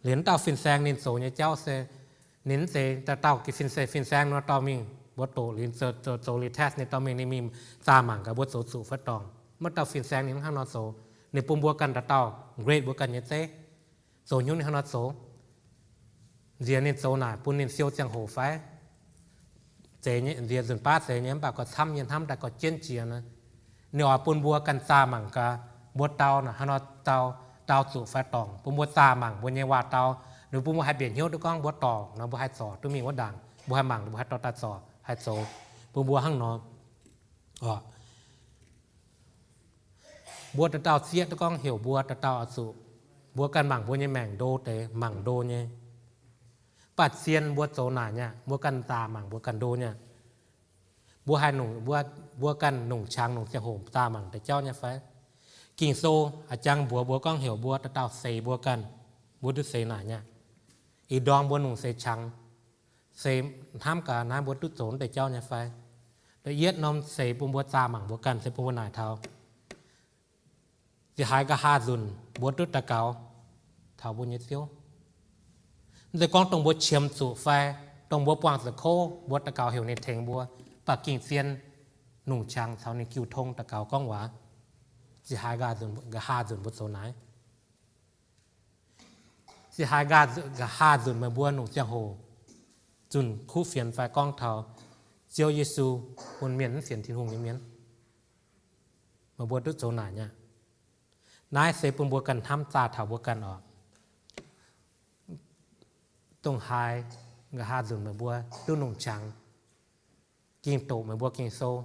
Liuz wuov dauh fin-saeng ninh zoux nyei jauv se, ninh mv zeiz dauh dauh fin-saeng, fin-saeng nor dorh mingh mbuo doqc liuz zoux liuz test ninh dorh mingh, ninh mingh zaah mangc gaax mbuo zoux zuqc fai dorngc. Mv dauh fin-saeng ninh mv hnangv nor zoux. Ninh bun mbuo ganh dauh dauh grade mbuo ganh nyei zeiv, zoux hnyouv ninh hnangv nor zoux. Nziex ninh zoux naaic bun ninh siou ziangh hoc fai? Zeiz nyei, nziex nzunc baav zeiz nyei, mv baac gorqv-camv yie hnamv daaih gorqv jienv jiex naaiv, ninh oix bun mbuo ganh zaah mangc gaax mbuo dau naaic hnangv nor dau, dau zuqc fai dorngc, bun mbuo zaah mangc mbuo nyei waac-dau. Ninh bun mbuo haih mbienc hnyouv duqv gorngv mbuo dorngc nor mbuo haih zorc duqv mingh wuov ndaangc, mbuo haih mangc, mbuo haih dorh daaih zorc haih zoux, bun mbuo hnangv nor oc. Mbuo dauh dauh zieqv duqv gorngv heuc mbuo dauh dauh oix zuqc, mbuo ganh mangc mbuo nyei maengc ndo deix, mangc ndo nyei. Mv baac zien mbuo zoux naaic nyei aqv, mbuo ganh zaah mangc mbuo ganh ndo nyei aqv. Mbuo haih nungc, mbuo, mbuo ganh nungc qangx nungc ziangh hoc zaah mangc deix jauv nyei fai? Ging-Sou a'jang mbuox mbuo gorngv heuc mbuo dauh dauh seix mbuo ganh, mbuo duqv seix naaic nyei aqv. Ih ndorm mbuo nungc seix qangx, seix hnamv gaax naaiv mbuo duqv zoux deix jauv nyei fai? Da'yietv norm seix bun mbuo zaah mangc mbuo ganh se bun mbuo naaic taux, ziex haaix nqa'haav nzunc mbuo duqv daux gaux taux mbuo nyei Ziouv. Mv zeiz gorngv dongh mbuo qiemx zuqc fai dongh mbuo buangh zuqc kouv mbuo daux gaux heuc ninh tengx mbuo, mv baac ging-zien nungc qangx caux ninh jiu tong daux gaux gorngv waac. Ziex haaix nqa'haav nzunc mbuo zoux naaiv? Ziex haaix nqa'haav nzunc meih mbuo nungc ziangh hoc zunh kuv fienx fai gorngv taux Ziouv Yesu bun mienh mv sienx Tin-Hungh nyei mienh, meih mbuo duqv zoux naaic nyei aqv. Naaiv se bun mbuo ganh hnamv zaah taux mbuo ganh oc. Dongh haaix nqa'haav nzunc meih mbuo duqv nungc qangx, ging doqc meih mbuo Ging-Sou.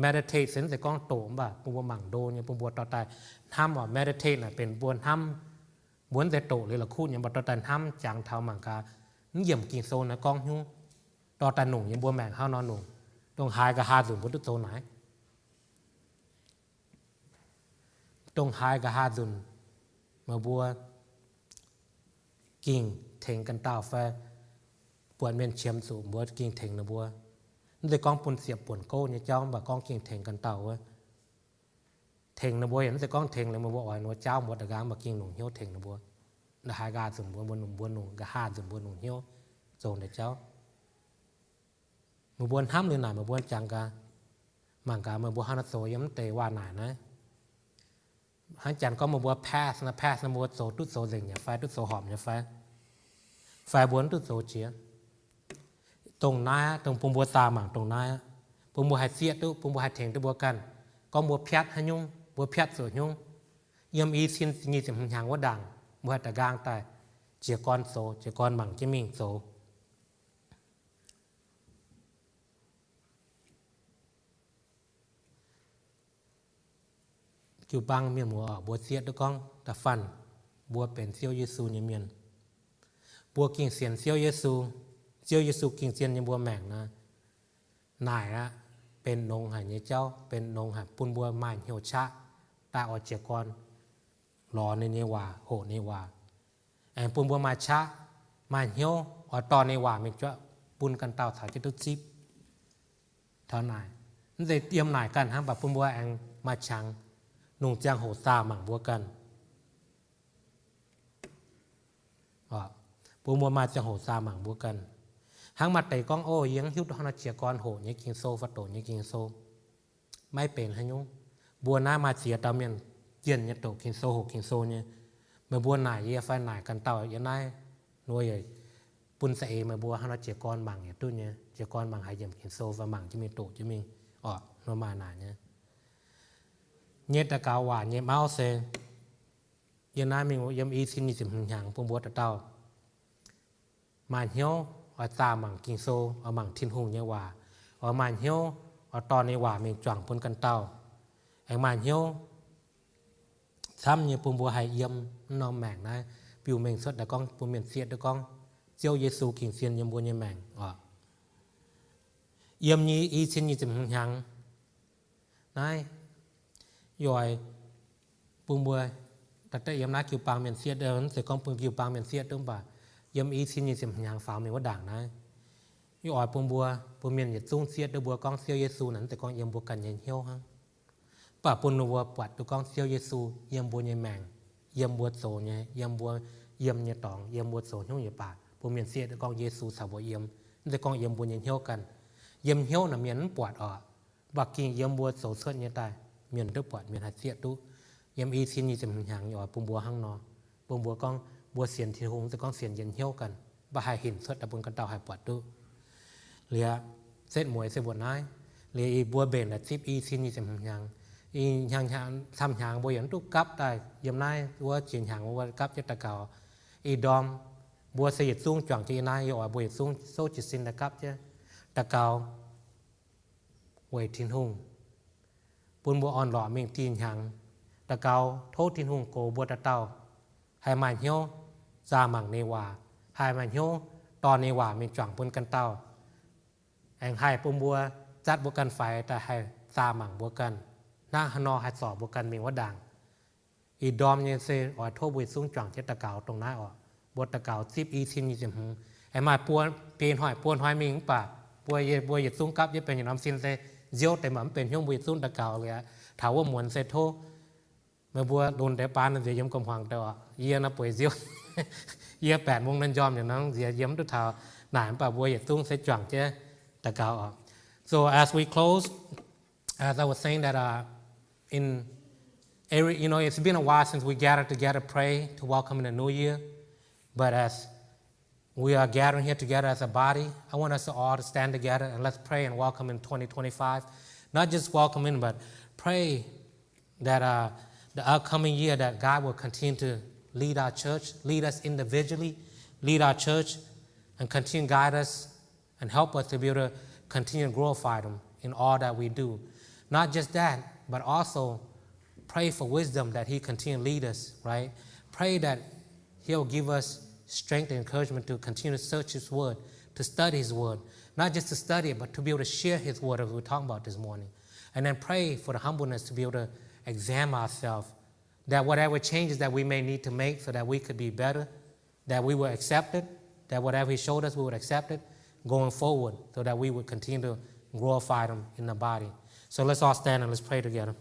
Meditate se mv zeiz gorngv doqc, mv baac bun mbuo mangc ndo nyei, bun mbuo dorh daaih hnamv oc. Meditate naaic benx mbuo hnamv, mbuo mv zeiz doqc liuz la'kuqv nyei, mv baac dorh daaih hnamv jangx taux mangc gaax, mv yiemc Ging-Sou naaiv gorngv hnyouv, dorh daaih nungc yiem mbuo maengc hnangv nor nungc. Dongh haaix nqa'haav nzunc mbuo duqv zoux naaic? Dongh haaix nqa'haav nzunc meih mbuo ging tengx ganh dauh fai buatc mienh qiemx zuqc mbuo ging tengx ninh mbuo? Mv zeiz gorngv bun ziepc buonc gouv nyei jauv, mv baac gorngv ging tengx ganh dauh wuov. Tengx ninh mbuo yaac mv zeiz gorngv tengx liuz meih mbuo oix ninh mbuo jaauv mbuo da'nqaang, mv baac ging longc hnyouv tengx ninh mbuo. Naaiv haaix nqa'haav nzunc mbuo, mbuo nungc, mbuo nungc nqa'haav nzunc mbuo longc hnyouv zoux deix jauv. Meih mbuo hnamv liuz naaic meih mbuo jangx gaax, mangc gaax meih mbuo hnangv naaiv zoux yiem mv deix waac naaic naaiv. Hnangv janx gorngv meih mbuo pass naaiv, pass naaiv mbuo zoux duqv zoux nzengc nyei fai, duqv zoux horpc nyei fai, fai mbuo mv duqv zoux jiex. Dongh naaiv aqv, dongh bun mbuo zaah mangc dongh naaiv aqv, bun mbuo haih zieqv duqv, bun mbuo haih tengx duqv mbuo ganh. Gorngv mbuo piatv haaix nyungc, mbuo piatv zuqc hnyungv, yiem i cin nyic ziepc hmz hnyangx wuov ndaangc, mbuo haih da'nqaang daaih jiez gorn zoux, jiez gorn mangc jienv mingh zoux. Jiu-baang mienh muoz oc, mbuo zieqv duqv gorngv da'faanh mbuo benx Ziouv Yesu nyei mienh, mbuo gengh sienx Ziouv Yesu, Ziouv Yesu gengh zien nyei mbuo maengc nor, naaic aqv, benx nongx haic nyei jauv, benx nongx haic bun mbuo maaih hnyouv qaqv daaih oix jiez gorn lorz ninh nyei waac, hoqc ninh nyei waac. Aengx bun mbuo maaih qaqv, maaih hnyouv oix dorh ninh nyei waac mingh juatv bun ganh dauh caux jienv duqv zipv. Taux naaic, mv zeiz yiem naaic ganh hnangv, mv baac bun mbuo aengx maaih qangx, lungh ziangh hoc zaah mangc mbuo ganh. Bun mbuo maaih ziangh hoc zaah mangc mbuo ganh. Hnangv maaih deix gorngv, O, yie mv hiuv duqv hnangv nor jiez gorn hoqc nyei Ging-Sou fai doqc nyei Ging-Sou. Maiv benx haaix nyungc. Mbuo naaiv maaih ziex dauh mienh jienh nyei doqc Ging-Sou, hoqc Ging-Sou nyei. Meih mbuo naaic yie fai naaic ganh dauh yiem naaiv, ninh mbuo yaac bun za'eix meih mbuo hnangv nor jiez gorn mangc yaac duqv nyei. Jiez gorn mangc haiz yiemc Ging-Sou fai mangc jienv mingh doqc jienv mingh orqc, nor maaih naaic nyei. Nyei daux gaux waac nyei mauv se yiem naaiv mingh yiem i cin nyic ziepc hmz hnyangx bun mbuo dauh dauh maaih hnyouv oix zaah mangc Ging-Sou, oix mangc Tin-Hungh nyei waac, oix maaih hnyouv oix dorh ninh nyei waac mingh juangc bun ganh dauh, aengx maaih hnyouv camv nyei bun mbuo haih yiem mv norm maengc naaiv biux mengh cuotv daaih gorngv bun mienh zieqv duqv gorngv Ziouv Yesu ging-sien yiem mbuo nyei maengc oc. Yiem nyei i cin nyic ziepc hmz hnyangx naaiv, yie oix bun mbuo daaih yiem naaiv jiu-baang mienh zieqv duqv, mv zeiz gorngv bun jiu-baang mienh zieqv duqv, mv baac yiem i cin nyic ziepc hmz hnyangx faaux mingh wuov ndaangc naaiv, yie oix bun mbuo, bun mienh yietc zungv zieqv duqv mbuo gorngv Ziouv Yesu naaic mv zeiz gorngv yiem mbuo ganh nyei hnyouv hnangv. Mv baac bun ninh mbuo buatc duqv gorngv Ziouv Yesu yiem mbuo nyei maengc, yiem mbuo zoux nyei, yiem mbuo yiem nyei dorngx, yiem mbuo zoux hnyouv nyei baac bun mienh zieqv duqv gorngv Yesu caux mbuo yiem. Mv zeiz gorngv yiem mbuo nyei hnyouv ganh. Yiem hnyouv naaic mienh mv buatc oc, mv baac ging yiem mbuo zoux cuotv nyei daaih mienh duqv buatc, mienh haih zieqv duqv. Yiem i cin nyic ziepc hmz hnyangx yie oix bun mbuo hnangv nor, bun mbuo gorngv mbuo sienx Tin-Hungh mv zeiz gorngv sienx yiem hnyouv ganh, mv baac haih hinc cuotv daaih bun ganh dauh haih buatc duqv. Liuz, setv mueiz se mbuoqc naaiv. Liuz ih mbuo mbenc daaih zipv i cin nyic ziepc hmz hnyangx, i hnyangx, camv hnyangx mbuo yaac mv duqv gapv daaih yiem naaiv wuov jiex hnyangx mbuo gapv jienv daux gaux. Ih ndorm mbuo se yietc zungv juangc jienv yiem naaiv, yie oix mbuo yietc zungv souv jiez sin daaih gapv jienv daux gaux weic Tin-Hungh, bun mbuo orn-lorqc mingh dih hnyangx. Daux gaux tov Tin-Hungh goux mbuo dauh dauh haih maaih hnyouv zaah mangc ninh waac, haih maaih hnyouv dorh ninh waac mingh juangc bun ganh dauh, aengx haih bun mbuo zatv mbuo ganh faix daaih haih zaah mangc mbuo ganh hnangv haaix nor haih zorc mbuo ganh mingh wuov ndaangc. Ih ndorm nyei se oix tov mbuo yietc zungv juangc jienv daux gaux dongh naaiv oc. Mbuo daux gaux zipv i cin nyic ziepc hmz, aengx maaih buo, biei hnoi buo hnoi mingh mv baac mbuo, mbuo yietc zungv gapv jienv benx yietc norm sin se nziouv deix mv benx hnyouv mbuo yietc zungv daux gaux liuz, taux wuov muonz se tov meih mbuo lunx deix baan nziex yiem ga'hmuangx deix oc. Yie naaiv bueix nziouv, yie แปดโมง naaiv njormh nyei nor nziex yie mv duqv taux naaic, mv baac mbuo yietc zungv se juangc jienv daux gaux oc. So as we close, as I was saying that uh, in every, you know, it's been a while since we gathered together, pray to welcome in the new year. But as we are gathering here together as a body, I want us to all to stand together and let's pray and welcome in twenty twenty-five. Not just welcome in, but pray that uh, the upcoming year that God will continue to lead our church, lead us individually, lead our church, and continue to guide us and help us to be able to continue to glorify Him in all that we do. Not just that, but also pray for wisdom that He continue to lead us, right? Pray that He'll give us strength and encouragement to continue to search His Word, to study His Word. Not just to study it, but to be able to share His Word as we talked about this morning. And then pray for the humbleness to be able to examine ourselves, that whatever changes that we may need to make so that we could be better, that we will accept it, that whatever He showed us, we would accept it going forward, so that we would continue to glorify Him in the body. So let's all stand and let's pray together.